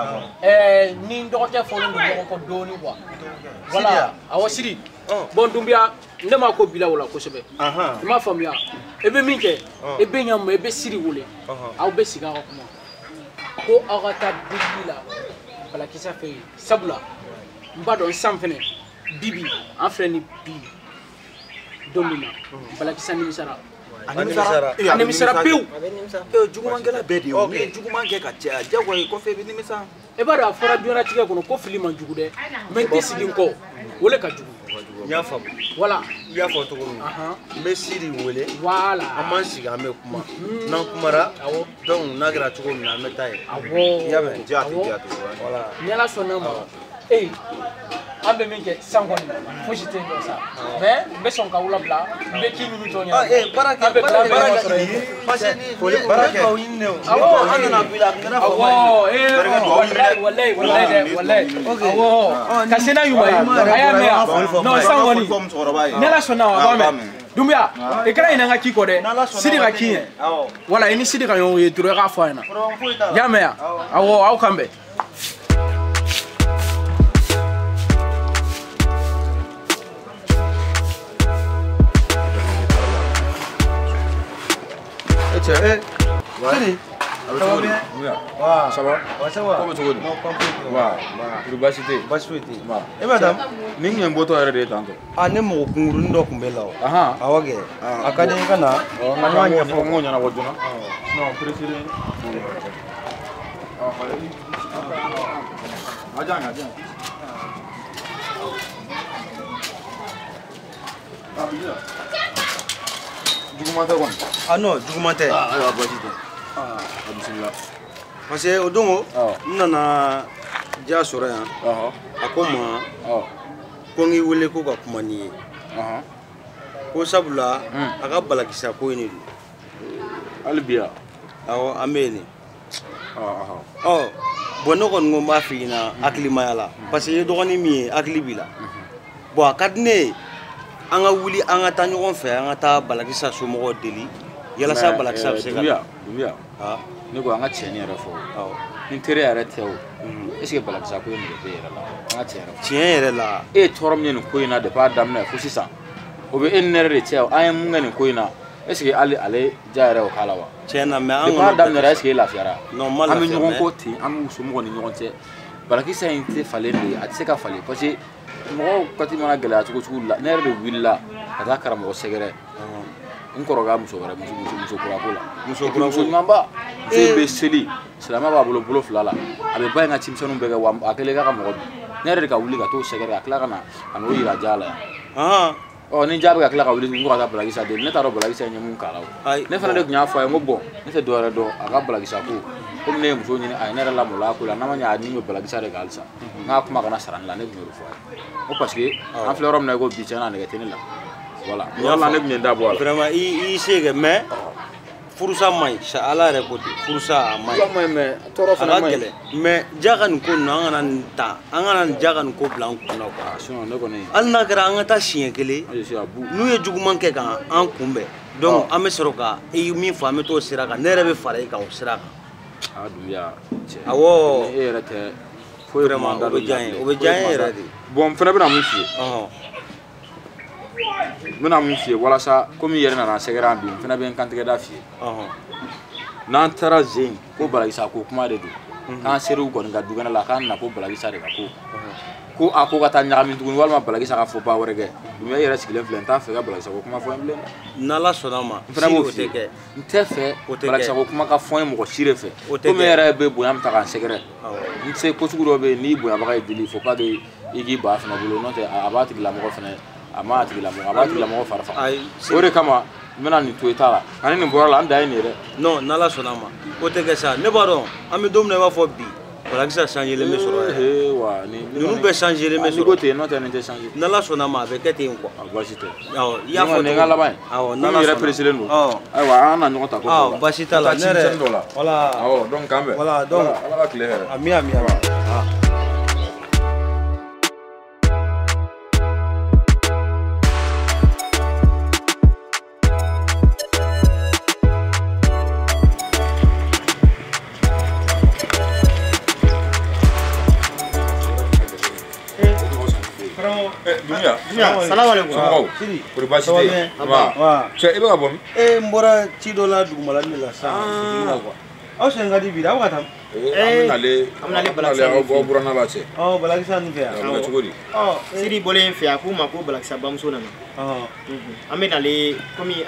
Ɛɛ ni n dɔgɔkɛ fɔlen don ɲɔgɔn kɔ dɔɔni quoi. Voilà awɔ Sidi. Bon Doumbia ne ma ko bila o la kosɛbɛ. I m'a faamuya. I bɛ min kɛ i bɛ ɲa ma i bɛ Sidi wele. Aw bɛ sigi aw ka kuma. Ko aw ka taa delili la Balakisɛ fɛ yen sabula n b'a dɔn san fɛnɛ bibi an filɛ ni bi don min na Balakisɛ nimisara. A nimisara. A nimisara pewu. Jugumankɛla bɛɛ de ye o. N'i ye juguman kɛ ka caya diyagoya kɔfɛ i bɛ nimisa. E b'a dɔn a fɔra diɲɛlatigɛ kɔnɔ ko fili man jugu dɛ mais n tɛ sigi n kɔ o de ka jugu. N y'a faamu. Voilà. I y'a fɔ cogo min. N bɛ Sidi wele. Voilà. An b'an sigi an bɛ kuma. N'an kumara. Awɔ. Donc n'a kɛra cogo min na an bɛ taa yen. Awɔ. I y'a mɛn? Diya tɛ diya tɛ. Voilà. Ni Ala sɔnna ma. Ee an bɛ min kɛ sisan kɔni fosi tɛ yen nɔ sa mais n bɛ sɔn k'aw labila n bɛ ci minnu tɔ ɲɛna. Baara kɛ baara kɛ parce que ni baara kɛ dugawu ɲini de o. Awɔ an nana b'i la a tun kɛra fama ye. Awɔ ee walayi walayi walayi dɛ walayi. Awɔ ka se n'a ɲuman ye a y'a mɛn yan non sisan kɔni ni Ala sɔnna ma a b'a mɛn. Doumbia i kana ɲinɛ n ka ci kɔ dɛ Sidi ka ci ɲɛ wala i ni Sidi ka ɲɔgɔn ye dɔrɔn i k'a fɔ a ɲɛna i y'a mɛn yan awɔ aw kan bɛn. Cɛ Sidi. A bɛ cogo di? Ça va? Ça va. Ko bɛ cogo di? Non, pas foyi. Wa, kuru baasi tɛ yen. Baasi foyi tɛ yen. E bɛ taa? Nin kun ye n bɔtɔ yɛrɛ de ye tantɔ. Ah, ne mɔgɔ kunkurunin dɔ tun bɛ la o. Awɔ kɛ. A ka di n ka na. Ɔ, n ka ɲɔgɔn ɲɛfɔ n k'o ɲɛnabɔ joona. Sinon préféré. A jan a jan. Ah, bien. Juguman tɛ kɔni. Ah non, juguman tɛ. Ah ayiwa baasi tɛ. Ah bisimila. Parce que o don o, n nana ja sɔrɔ yan. A ko n ma ko n k'i wele ko ka kuma n'i ye. Ko sabula a ka Balakisɛ ko in de don. Hali bi yan? Awɔ an bɛ yen de. Ɔ bon ne kɔni ko n b'a f'i ɲɛna hakilimaya la parce que i ye dɔgɔnin min ye hakili b'i la. Bon a ka di ne ye. An ka wuli an ka taa ɲɔgɔn fɛ an ka taa Balakisɛ somɔgɔw deli yalasa Balakisɛ bɛ se ka na. Doumbia, ne ko an ka tiɲɛ yɛrɛ fɔ. Ni teriya yɛrɛ tɛ o, est ce que Balakisɛ ko in de bɛ e yɛrɛ la? An ka tiɲɛ yɛrɛ fɔ. Tiɲɛ yɛrɛ la. E ye tɔɔrɔ min ye nin ko in na depuis a daminɛ fo sisan, o bɛ e ni ne yɛrɛ de cɛ an ye mun kɛ nin ko in na, est ce que hali ale ja yɛrɛ o k'a la wa? Tiɲɛ na mais an depuis a daminɛ est ce que e lafiyara? Non n ma lafiya. An bɛ ɲɔgɔn kɔ ten, an b'u somɔgɔw ni ɲɔgɔn cɛ. Balakisɛ in tɛ falen de ye, a tɛ se ka falen parce que mɔgɔw kati mana gɛlɛya cogo cogo la ne yɛrɛ de wulila ka taa karamɔgɔ sɛgɛrɛ N kɔrɔkɛ muso wɛrɛ muso kura ko la. Muso kura muso ɲumanba. Muso in bɛ seli silamɛ b'a bolo bolo fila la. A bɛ ba in ka cimisɛnninw bɛɛ kɛ wa a kɛlen k'a ka mɔgɔ dun. Ne yɛrɛ de ka wuli ka t'o sɛgɛrɛ ka tila ka na ka n'o yira Ja la yan. Ɔ ni Ja bɛ ka tila ka wuli n ko ka taa Balakisa deli ne t'a dɔn Balakisa ye mun k'a la o. Ne fana de tun y'a fɔ a ye n ko bɔn ne tɛ dɔwɛrɛ dɔn a ka Balakisa ko komi ne ye muso ɲini a ye ne yɛrɛ lamɔla a ko la n'a ma ɲɛ a ni bɛ Balakisa de kan halisa. N k'a kuma kana sara ne la ne tun y'o de fɔ a ye. N ko parce que an filɛ yɔrɔ min na i ko bi tiɲɛ na a nɛgɛ tɛ ne la. Voilà. Yɔrɔ la ne tun ye n da bɔ a la. Vraiment i se kɛ mais furusa man ɲi Ala yɛrɛ ko ten furusa a man ɲi. Furusa man ɲi mais tɔɔrɔ fana man ɲi. A ka gɛlɛn mais Ja ka nin ko ninnu an kana nin ta an kana nin Ja ka nin ko bila an kun na quoi. Sinon ne kɔni. Hali n'a kɛra an ka taa siɲɛ kelen. N'u ye juguman kɛ k'an kunbɛn donc an bɛ sɔrɔ ka i ye min fɔ an bɛ t'o sira kan ne yɛrɛ bɛ fara i kan o sira kan. Aa Dunbiya cɛ. Awɔ. E yɛrɛ tɛ foyi vraiment o bɛ diya n ye o bɛ diya n ye yɛrɛ de. Bon n fana bɛna mun f'i ye. N bɛna mun f'i ye walasa komi i yɛrɛ nana sɛgɛrɛ an bi n fana bɛ n kantigɛda f'i ye. N'an taara zen ko Balakisa ko kuma de don k'an ser'u kɔni ka dukɛnɛ la k'an na ko Balakisa de ka ko ko a ko ka taa ɲagami tuguni walima Balakisa ka fɔ ba wɛrɛ kɛ Dunbiya i yɛrɛ sigilen filɛ n t'a fɛ ka Balakisa ko kuma fɔ n ye bilen dɛ. N'Ala sɔnna ma n fana b'o f'i ye n tɛ fɛ Balakisa ko kuma ka fɔ n ye mɔgɔ si de fɛ komi e yɛrɛ bɛ bonya min ta k'an sɛgɛrɛ n se ko sugu dɔ bɛ yen n'i bonyabaga ye dili faut pas que i k'i ba fana bolo n'o tɛ a b'a tigilamɔgɔ fana a m'a tigilamɔgɔ a b'a tigilamɔgɔ fari faga o de kama n bɛna nin to i ta la ani nin bɔra la an dan ye nin ye dɛ. Non n'Ala sɔnna ma o tɛ kɛ sa ne b'a dɔn an bɛ don min na i b'a fɔ bi Balakisa changelen bɛ sɔrɔ yɛrɛ. Wa ni ninnu bɛɛ changelen bɛ sɔrɔ. N'i ko ten n'o tɛ nin tɛ changer. N'Ala sɔnna ma a bɛ kɛ ten quoi. A baasi tɛ. Awɔ i y'a fɔ nin ka laban ye. Awɔ n'Ala sɔnna. Komi yɛrɛ presselen don. Ayiwa an na ɲɔgɔn ta ko. Awɔ baasi t'a la ne yɛrɛ. Voilà. Awɔ donc k'an bɛn. Voilà donc Ala ka tile hɛrɛ. Ami ami ami. Salam alaikum. Somɔgɔw? Kori baasi tɛ yen? Nba. Cɛ i bɛ ka bɔ min? N bɔra ci dɔ la dugumala de la sisan bitigi la quoi. Aw sɛgɛn ka di bi dɛ, aw ka taa. An bɛ nalen aw bɔ buranna la cɛ. Ɔ Balakisa ninnu fɛ yan. A bɛ kɛ cogo di? Sidi bɔlen fɛ yan k'u ma ko Balakisa bamuso nana. An bɛ nalen komi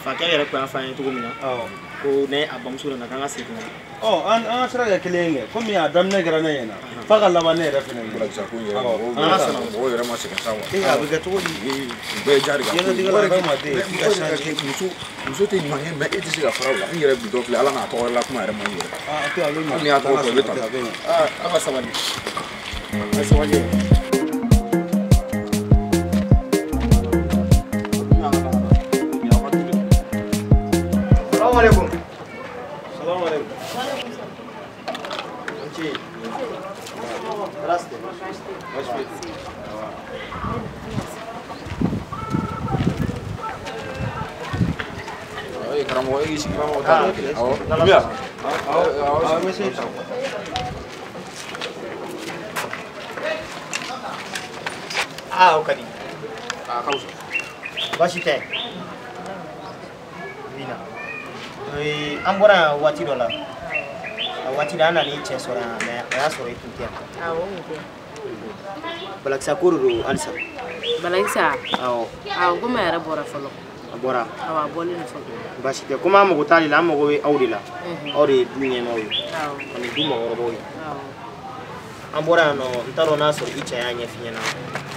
fakɛ yɛrɛ tun y'a fɔ an ye cogo min na. Ko ne a bamuso nana k'an ka segin ka na. Ɔ an ka sira kɛ kelen ye kɛ komi a daminɛ kɛra ne ɲɛna f'a ka laban ne yɛrɛ fɛnɛ ɲɛna. Balakisa ko in yɛrɛ mɔgɔw yɛrɛ ma sɛgɛn sa wa. A bɛ kɛ cogo di? Bɛɛ ye ja de ka ko ye. Diɲɛlatigɛ la adamaden f'i ka changer. Muso tɛ ɲuman ye mais e tɛ se ka fara o la. N yɛrɛ bi dɔ filɛ Ala n'a tɔgɔ la kuma yɛrɛ man ɲi yɛrɛ. A to a bɛ ɲɛ. Hali n'i y'a tɔgɔ fɔ i bɛ ta. A bɛ ɲɛ. Aw ka sabali. A sabali. Salamu alaikum. Salamu alaikum. Karamɔgɔ e k'i sigi. Awɔ. Dunbiya. Awɔ an bɛ se. Aa o ka di. A ka fisa. Baasi tɛ. Bina. An bɔra yan waati dɔ la. A waati la an nana i cɛ sɔrɔ yan mais a y'a sɔrɔ i tun tɛ yan. Awɔ n tun tɛ. Balakisa ko de don halisa. Balakisa? Awɔ. Awɔ komi a yɛrɛ bɔra fɔlɔ. A bɔra. Awɔ a bɔlen don fɔlɔ. Baasi tɛ komi an mago t'ale la an mago bɛ aw de la. Aw de ye du ɲɛmaaw ye. Awɔ. Ani du mɔgɔkɔrɔbaw ye. Awɔ. An bɔra yan nɔ n t'a dɔn n'a sɔrɔ i cɛ y'a ɲɛf'i ɲɛna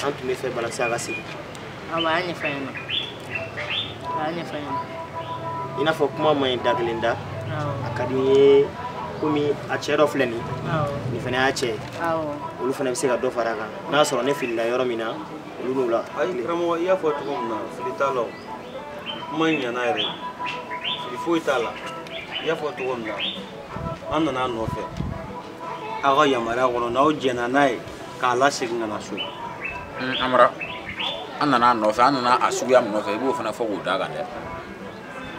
an tun bɛ fɛ Balakisa ka segin. Awɔ a y'a ɲɛfɔ an ɲɛna. A y'a ɲɛfɔ an ɲɛna. I n'a fɔ kuma man ɲi da kelen da. Awɔ. A ka di n ye komi a cɛ dɔ filɛ nin ye. Awɔ. Nin fana y'a cɛ ye. Awɔ. Olu fana bɛ se ka dɔ fara a kan n'a sɔrɔ ne filila yɔrɔ min na olu n'u la. Ayi karamɔgɔ i y'a fɔ cogo min na fili t'a la o. Kuma in ɲɛna yɛrɛ fili foyi t'a la. I y'a fɔ cogo min na an nana a nɔfɛ aw ka yamaruya kɔnɔ n'aw jɛnna n'a ye k'a lasegin ka na so. Amara an nana a nɔfɛ an nana a suguya min nɔfɛ i b'o fana fɔ k'o d'a kan dɛ.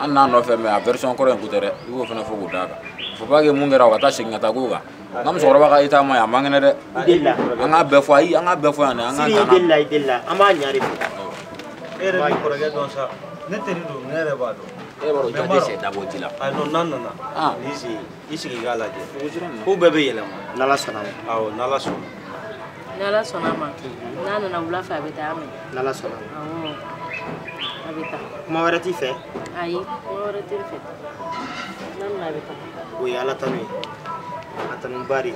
An nana a nɔfɛ mais a version kɔrɔ in ko tɛ dɛ i b'o fana fɔ k'o d'a kan. Faut pas que mun kɛra o ka taa segin ka taa k'o kan. N ka musokɔrɔba ka état man ɲi a man kɛnɛ dɛ. I delila. An k'a bɛɛ fɔ ayi an k'a bɛɛ fɔ yan dɛ an k'an Sidi i delila i delila an b'a ɲa de fɛ. E yɛrɛ b'i kɔrɔkɛ dɔn sa ne teri don ne yɛrɛ b'a dɔn. E b'a dɔn ja tɛ sɛ dabɔ ji la. Ayi non n'a nana n'i sigi i sigi i k'a lajɛ ko bɛɛ bɛ yɛlɛma. N'Ala sɔnna ma. Awɔ n'Ala sɔnna. Ni Ala sɔnna a ma, n'a nana wula fɛ a bɛ taa mɛn. N'Ala sɔnna a ma. Awɔ, a bɛ taa. Kuma wɛrɛ t'i fɛ? Ayi, kuma wɛrɛ tɛ n fɛ. N'a nana a bɛ taa. O ye Ala tanu ye. A tanuba de ye.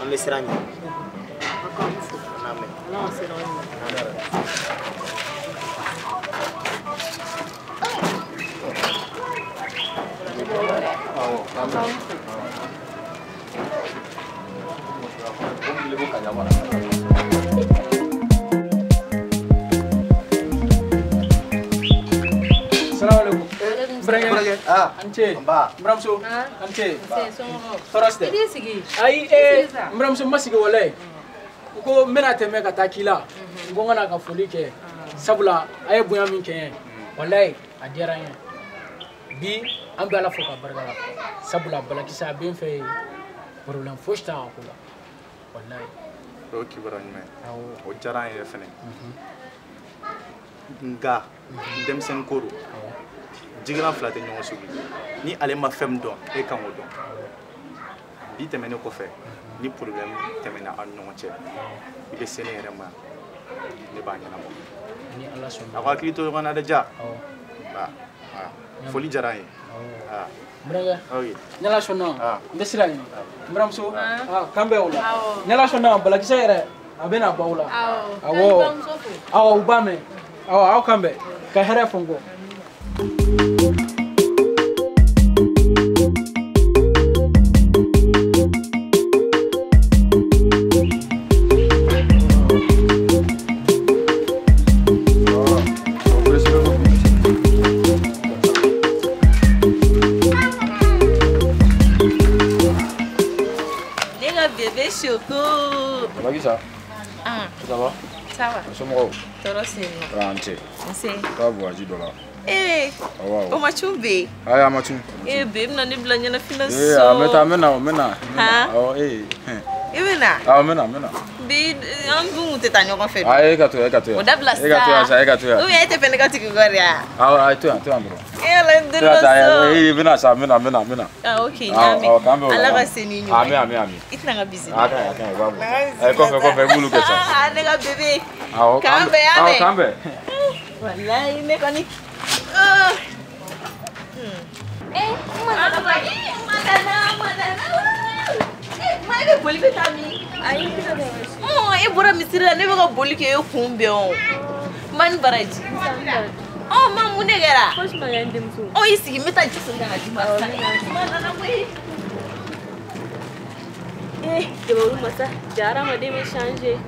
An bɛ siran ɲɛ. Aw k'an fo. N'a mɛn. Ala ka siran ɲɛ. Salam alaikum. Burankɛ. An ce. N buramuso. An ce. Tɔɔrɔ si tɛ. I t'i sigi. Ayi n buramuso n ma sigi walayi. N ko n bɛna tɛmɛ ka taa k'i la. N ko n ka na ka foli kɛ. Sabula a ye bonya min kɛ n ye. Walayi a diyara n ye. Bi an bɛ Ala fo k'a barika da. Sabula balakisɛ a bɛ n fɛ yen. Problème fosi t'a ka ko la. Walayi. O ye kibaruya ɲuman ye. O diyara an yɛrɛ fɛnɛ. Nka denmisɛnnin ko don. Jigilan fila tɛ ɲɔgɔn sugu. Ni ale ma fɛn min dɔn, e kan k'o dɔn. Bi tɛmɛnen kɔfɛ, ni problème tɛmɛna aw ni ɲɔgɔn cɛ, i bɛ se ne yɛrɛ ma, ne b'a ɲɛnabɔ. Ni Ala sɔnna. A ko hakili to ɲɔgɔn na dɛ ja. Foli diyara n ye. Burankɛ, ni Ala sɔnna, n bɛ sira ɲini. N buramuso, k'an bɛn o la. Ni Ala sɔnna, balakisɛ yɛrɛ, a bɛ na bɔ aw la. Awɔ, awɔ, u b'a mɛn. Awɔ, aw k'an bɛn. Ka hɛrɛ fɔ n kɔ. Ne ka bébé Choco. Balakisa. Ah. Ça va? Ça va. Somɔgɔw? Tɔɔrɔ si yen nɔ. Ah, n ce. Nse. Taa voyage dɔ la. Ee. Awɔ. O ma cun be? Ayi, a ma cun. Ee, be bɛna ne bila ɲɛnafin na so. Ee, a bɛ taa, n bɛ na, n bɛ na. Han? Awɔ, ee. I bɛ na? Awɔ, n bɛ na, n bɛ na. Bi an dun kun tɛ taa ɲɔgɔn fɛ. Ayi, e ka to yan, e ka to yan. O dabila sa. E ka to yan sa, e ka to yan. Ou bien e tɛ fɛ ne ka tugu i kɔ de wa? Awɔ, ayi, to yan, to yan dɔrɔn. E Ala n donna so. Ee, i bɛ na sa, n bɛ na, n bɛ na, n bɛ na. Ah, ok, n y'a mɛn. Awɔ, k'an bɛn o la. Ala ka se n'i ɲuman ye. Ami, ami, ami. I tɛna n ka bisou. A ka ɲi, a ka ɲi, i b'a bɔ. Ayi, kɔfɛ, kɔfɛ, i b'olu kɛ sa. Ah, ne ka bébé. Awɔ, k'an bɛn, y'a mɛn. Awɔ, k'an bɛn. Walayi, ne kɔni. Ah. Eh, ma nana, ma nana, ma nana. Ma e bɛ boli bɛ taa min? Ayi, n tɛ taa. E bɔra misiri la, ne bɛ ka boli kɛ e kun bɛn o. Ma ni baraji. Ɔ, ma mun de kɛra? Fosi ma kɛ n denmuso. Ɔ, i sigi, n bɛ taa ji soli ka na di ma sisan. Ma nana koyi. Eh, jabaru masa, ja hadamaden bɛ changer.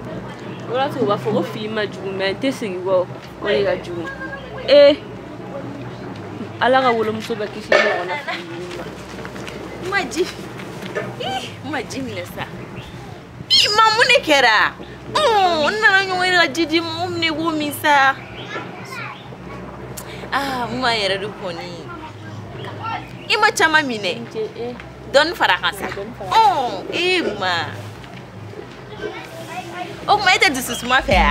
O de y'a to u b'a fɔ ko fili ma jugu mais n tɛ segin kɔ, o de ka jugu. Eh, Ala ka wolomuso bɛ kisi ɲɔgɔn na fili ma. Ma ji. Ih, ma ji minɛ sa. Ih, ma mun de kɛra? N nana ɲɔgɔn ye ka ji di ma, o minɛ ko min sa. Ah, ma yɛrɛ de kɔni. I ma caman minɛ. Dɔɔni fara a kan sa. Ɔ, e ma. O tuma e tɛ dusu suma fɛ wa?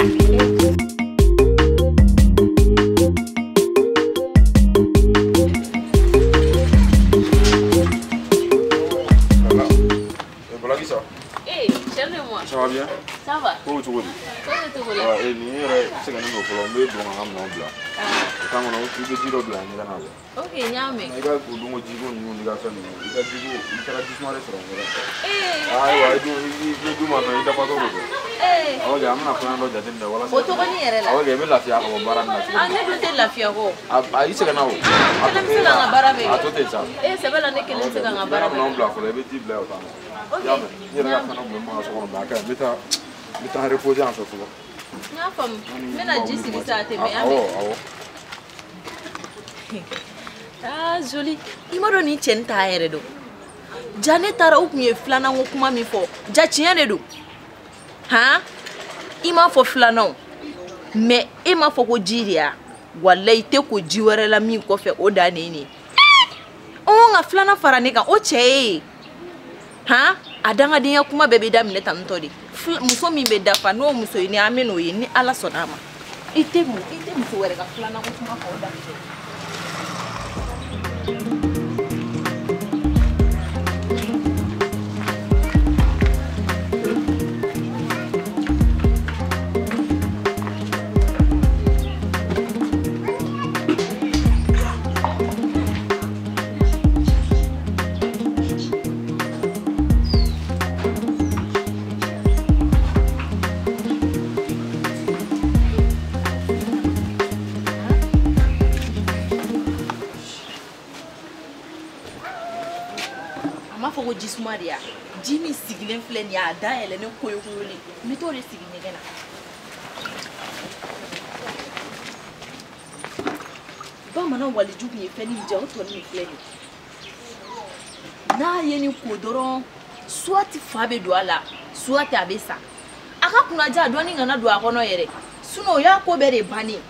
Balakisa. Eh, chérie de moi. Ça va bien? Ça va. Ko cogo di? Ko bɛ cogo di? Eh, nin yɛrɛ sɛgɛnnen don fɔlɔ, n bɛ don ka n ka minɛnw bila. O kan kɔnɔ, i bɛ ji dɔ bila ɲɛgɛn na quoi. Ok, n y'a mɛn. I ka o don ko jiko ninnu n'i ka fɛn ninnu, i ka jiko, i taara jisuma de sɔrɔ n kɔrɔ. Eh. Ayiwa, i dun i bɛ du ma fɛn, i dafatɔ don dɛ. Eh. Awɔ kɛ, an bɛna fɛn dɔ jateminɛ walasa. O tɔgɔnin yɛrɛ la. Awɔ kɛ, i bɛ lafiya ka bɔ baara nin na cogo Ah, min. ne dun tɛ lafiya kɔ. A i sɛgɛnna o. Ne kelen bɛ se ka n ka baara bɛɛ kɛ. A to ten sa. Eh, sɛbɛ la ne kelen bɛ se ka n ka baara I bɛ bɛɛ minɛnw kɛ. bila fɔlɔ, i bɛ ji bila yen o tan. Ok. I y'a mɛn, n yɛrɛ ka fɛn dɔ tun bɛ n ka so kɔnɔ mais a ka ɲi, n bɛ taa reposer yan fɛ fɔlɔ. N y'a faamu. N bɛna ji sigi sa a tɛ mɛn. Awɔ, awɔ. Ah, joli. I ma dɔn nin cɛ nin t'a yɛrɛ dɔn. Ja ne taara u kun ye filanan ko kuma min fɔ, ja tiɲɛ de don. Han? I m'a fɔ filanan o. Mais e m'a fɔ ko ji de ya. Walayi i tɛ ko ji wɛrɛ la min kɔfɛ o dan de ye nin ye. Ɔ nka filanan fara ne kan, o cɛ ye. Han? A dangadenya kuma bɛɛ bɛ daminɛ tantɔ de. Muso min bɛ dafa n'o muso ye ni an bɛ n'o ye ni Ala sɔnna a ma. I tɛ muso wɛrɛ ka filanan ko kuma fɔ o dan tɛ. fɔ ko jisuma de ya ji min sigilen filɛ nin ye a da yɛlɛnnen koyokoyolen n bɛ t'o de sigi ɲɛgɛn na bamanan waliju kun ye fɛn min diya o tɔnin min filɛ nin ye n'a ye nin ko dɔrɔn soit fa bɛ don a la soit a bɛ sa a ka kunnaja dɔɔni kana don a kɔnɔ yɛrɛ sinon o y'a ko bɛɛ de bannen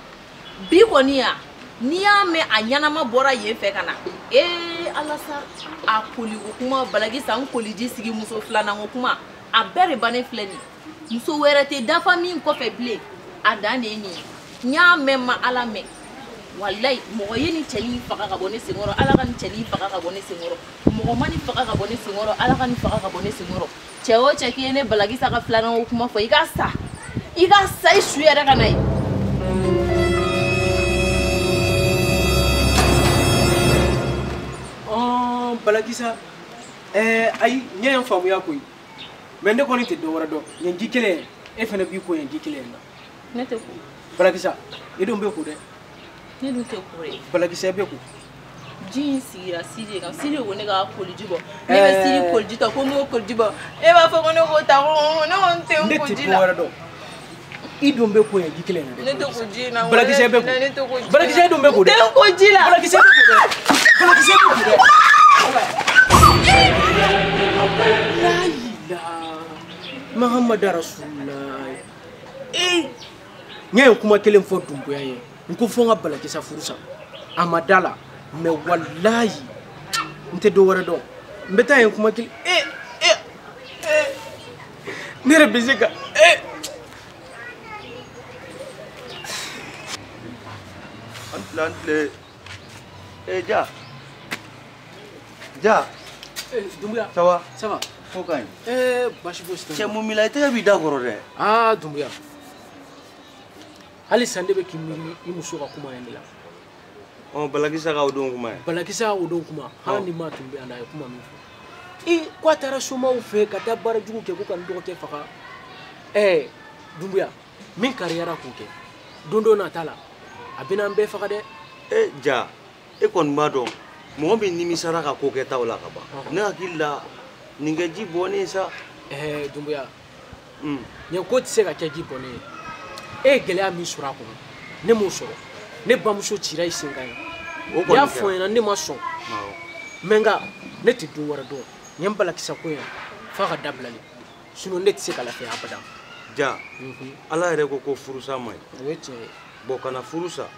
bi kɔni ya n'i y'a mɛn a ɲɛnama bɔra yen fɛ ka na ee ala sa a koliko kuma Balakisa n koliji sigi muso filanan ko kuma a bɛɛ de bannen filɛ nin ye muso wɛrɛ tɛ dafa min kɔfɛ bilen a dan de ye nin ye n y'a mɛn ma ala mɛn walayi mɔgɔ ye nin cɛnin faga ka bɔ ne senkɔrɔ ala ka nin cɛnin faga ka bɔ ne senkɔrɔ mɔgɔ ma nin faga ka bɔ ne senkɔrɔ ala ka nin faga ka bɔ ne senkɔrɔ cɛ o cɛ k'i ye ne Balakisa ka filanan ko kuma fɔ i ka sa i ka sa i su yɛrɛ ka na ye. Balakisa ayi n ye faamuya koyi mais ne kɔni tɛ dɔ wɛrɛ dɔn yen ji kelen e fana b'i ko yen ji kelen na. Ne tɛ ko. Balakisa i dun bɛ ko dɛ. Ne dun tɛ ko dɛ. Balakisa i bɛ ko. Ji in sigira Sidi kan Sidi ko ne ka koliji bɔ ne bɛ Sidi koliji ta ko n k'o koliji bɔ e b'a fɔ ko ne k'o ta ko ne ko n tɛ n ko ji la. Ne tɛ dɔ wɛrɛ dɔn i dun bɛ ko yen ji kelen na dɛ. Ne tɛ ko ji in na. Balakisa i bɛ ko. Ne tɛ ko ji la. Balakisa i dun bɛ ko dɛ. N tɛ ko ji la. Balakisa i bɛ ko dɛ. Balakisa i bɛ ko dɛ. La ilaha Muhammad Rasulullah. Eh, n ye kuma kelen fɔ Dunbuya ye n ko fo n ka Balakisa furu sa a ma da la mais walayi n tɛ dɔ wɛrɛ dɔn n bɛ taa yen kuma kelen eh eh eh ne yɛrɛ bɛ se ka eh. An tile an tile eh ja ja. Dumbuya. Ça va? Ça va. Ko ka ɲi. Baasi fosi tɛ. Cɛ mun b'i la i tɛgɛ b'i da kɔrɔ dɛ. Aa Dumbuya. Hali sisan ne bɛ k'i miiri i muso ka kuma in de la. Ɔ Balakisa ka o don kuma ye. Balakisa o don kuma. Hali ni maa tun bɛ yan a ye kuma min fɔ. I ko a taara somaw fɛ ka taa baara jugu kɛ ko ka n dɔgɔkɛ faga. Dumbuya min kariyara k'o kɛ don dɔ nata la a bɛna an bɛɛ faga dɛ. Ja e kɔni b'a dɔn. Mɔgɔ min nimisara ka ko kɛtaw la ka ban ne hakili la nin kɛ ji bɔnnen sa. Dunbuya nin ko tɛ se ka kɛ ji bɔnnen ye e ye gɛlɛya min sɔrɔ a kɔnɔ ne m'o sɔrɔ ne bamuso cira i sen kan yan i y'a fɔ n ɲɛna ne ma sɔn mais nka ne tɛ don wɛrɛ dɔn nin ye n Balakisa ko ye f'a ka dabila de sinon ne tɛ se ka lafiya abada. Ja ala yɛrɛ ko ko furusa man ɲi. O ye tiɲɛ ye. Bon kana furu sa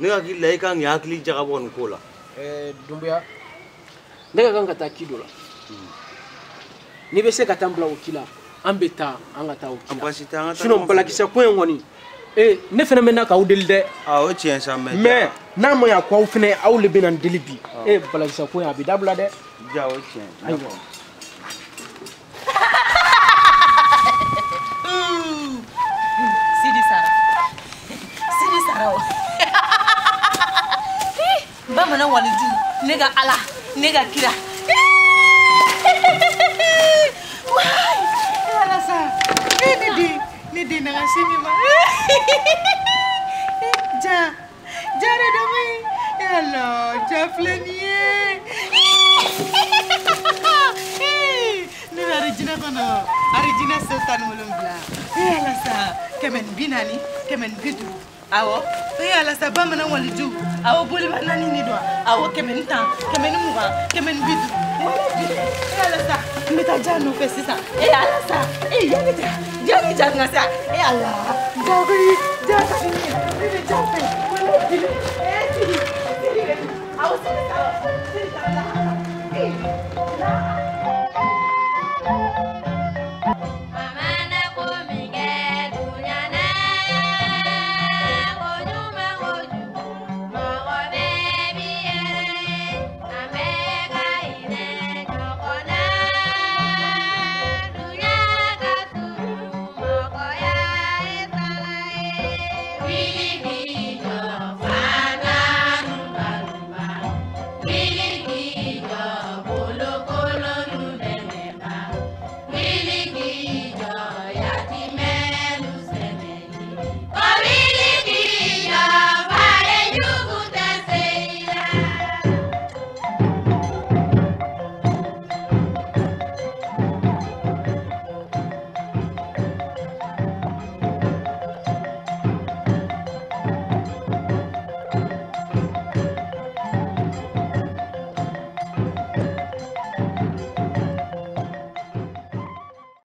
ne hakili la i kan k'i hakili jagabɔ nin ko la. Dunbuya ne ka kan ka taa ci dɔ la n'i bɛ se ka taa n bila o ci la an bɛ taa an ka taa o ci la sinon Balakisa ko in kɔni ne fana bɛ na k'aw deli dɛ. O tiɲɛ sa mais. Mais n'a ma ɲa ko aw fana aw de bɛ na n deli bi Balakisa ko in a bɛ dabila dɛ. Ja o tiɲɛ. Ayiwa. Sidi sara Sidi sara o. Bamanan waliju ne ka ala ne ka kira waay ala sa ne den na ka se ne ma ja ja de dɔ bɛ yen ala ja filɛ nin ye ne bɛ arijinɛ kɔnɔ arijinɛ so 17 ala sa 140 150 awɔ ala sa bamanan waliju awɔ boliba naani ni don awɔ 110 120 150 ala sa n bɛ taa ja nɔfɛ sisan ala sa yanni ja yanni ja ka sa ala ja koyi ja ka di ne ye ne bɛ ja fɛ.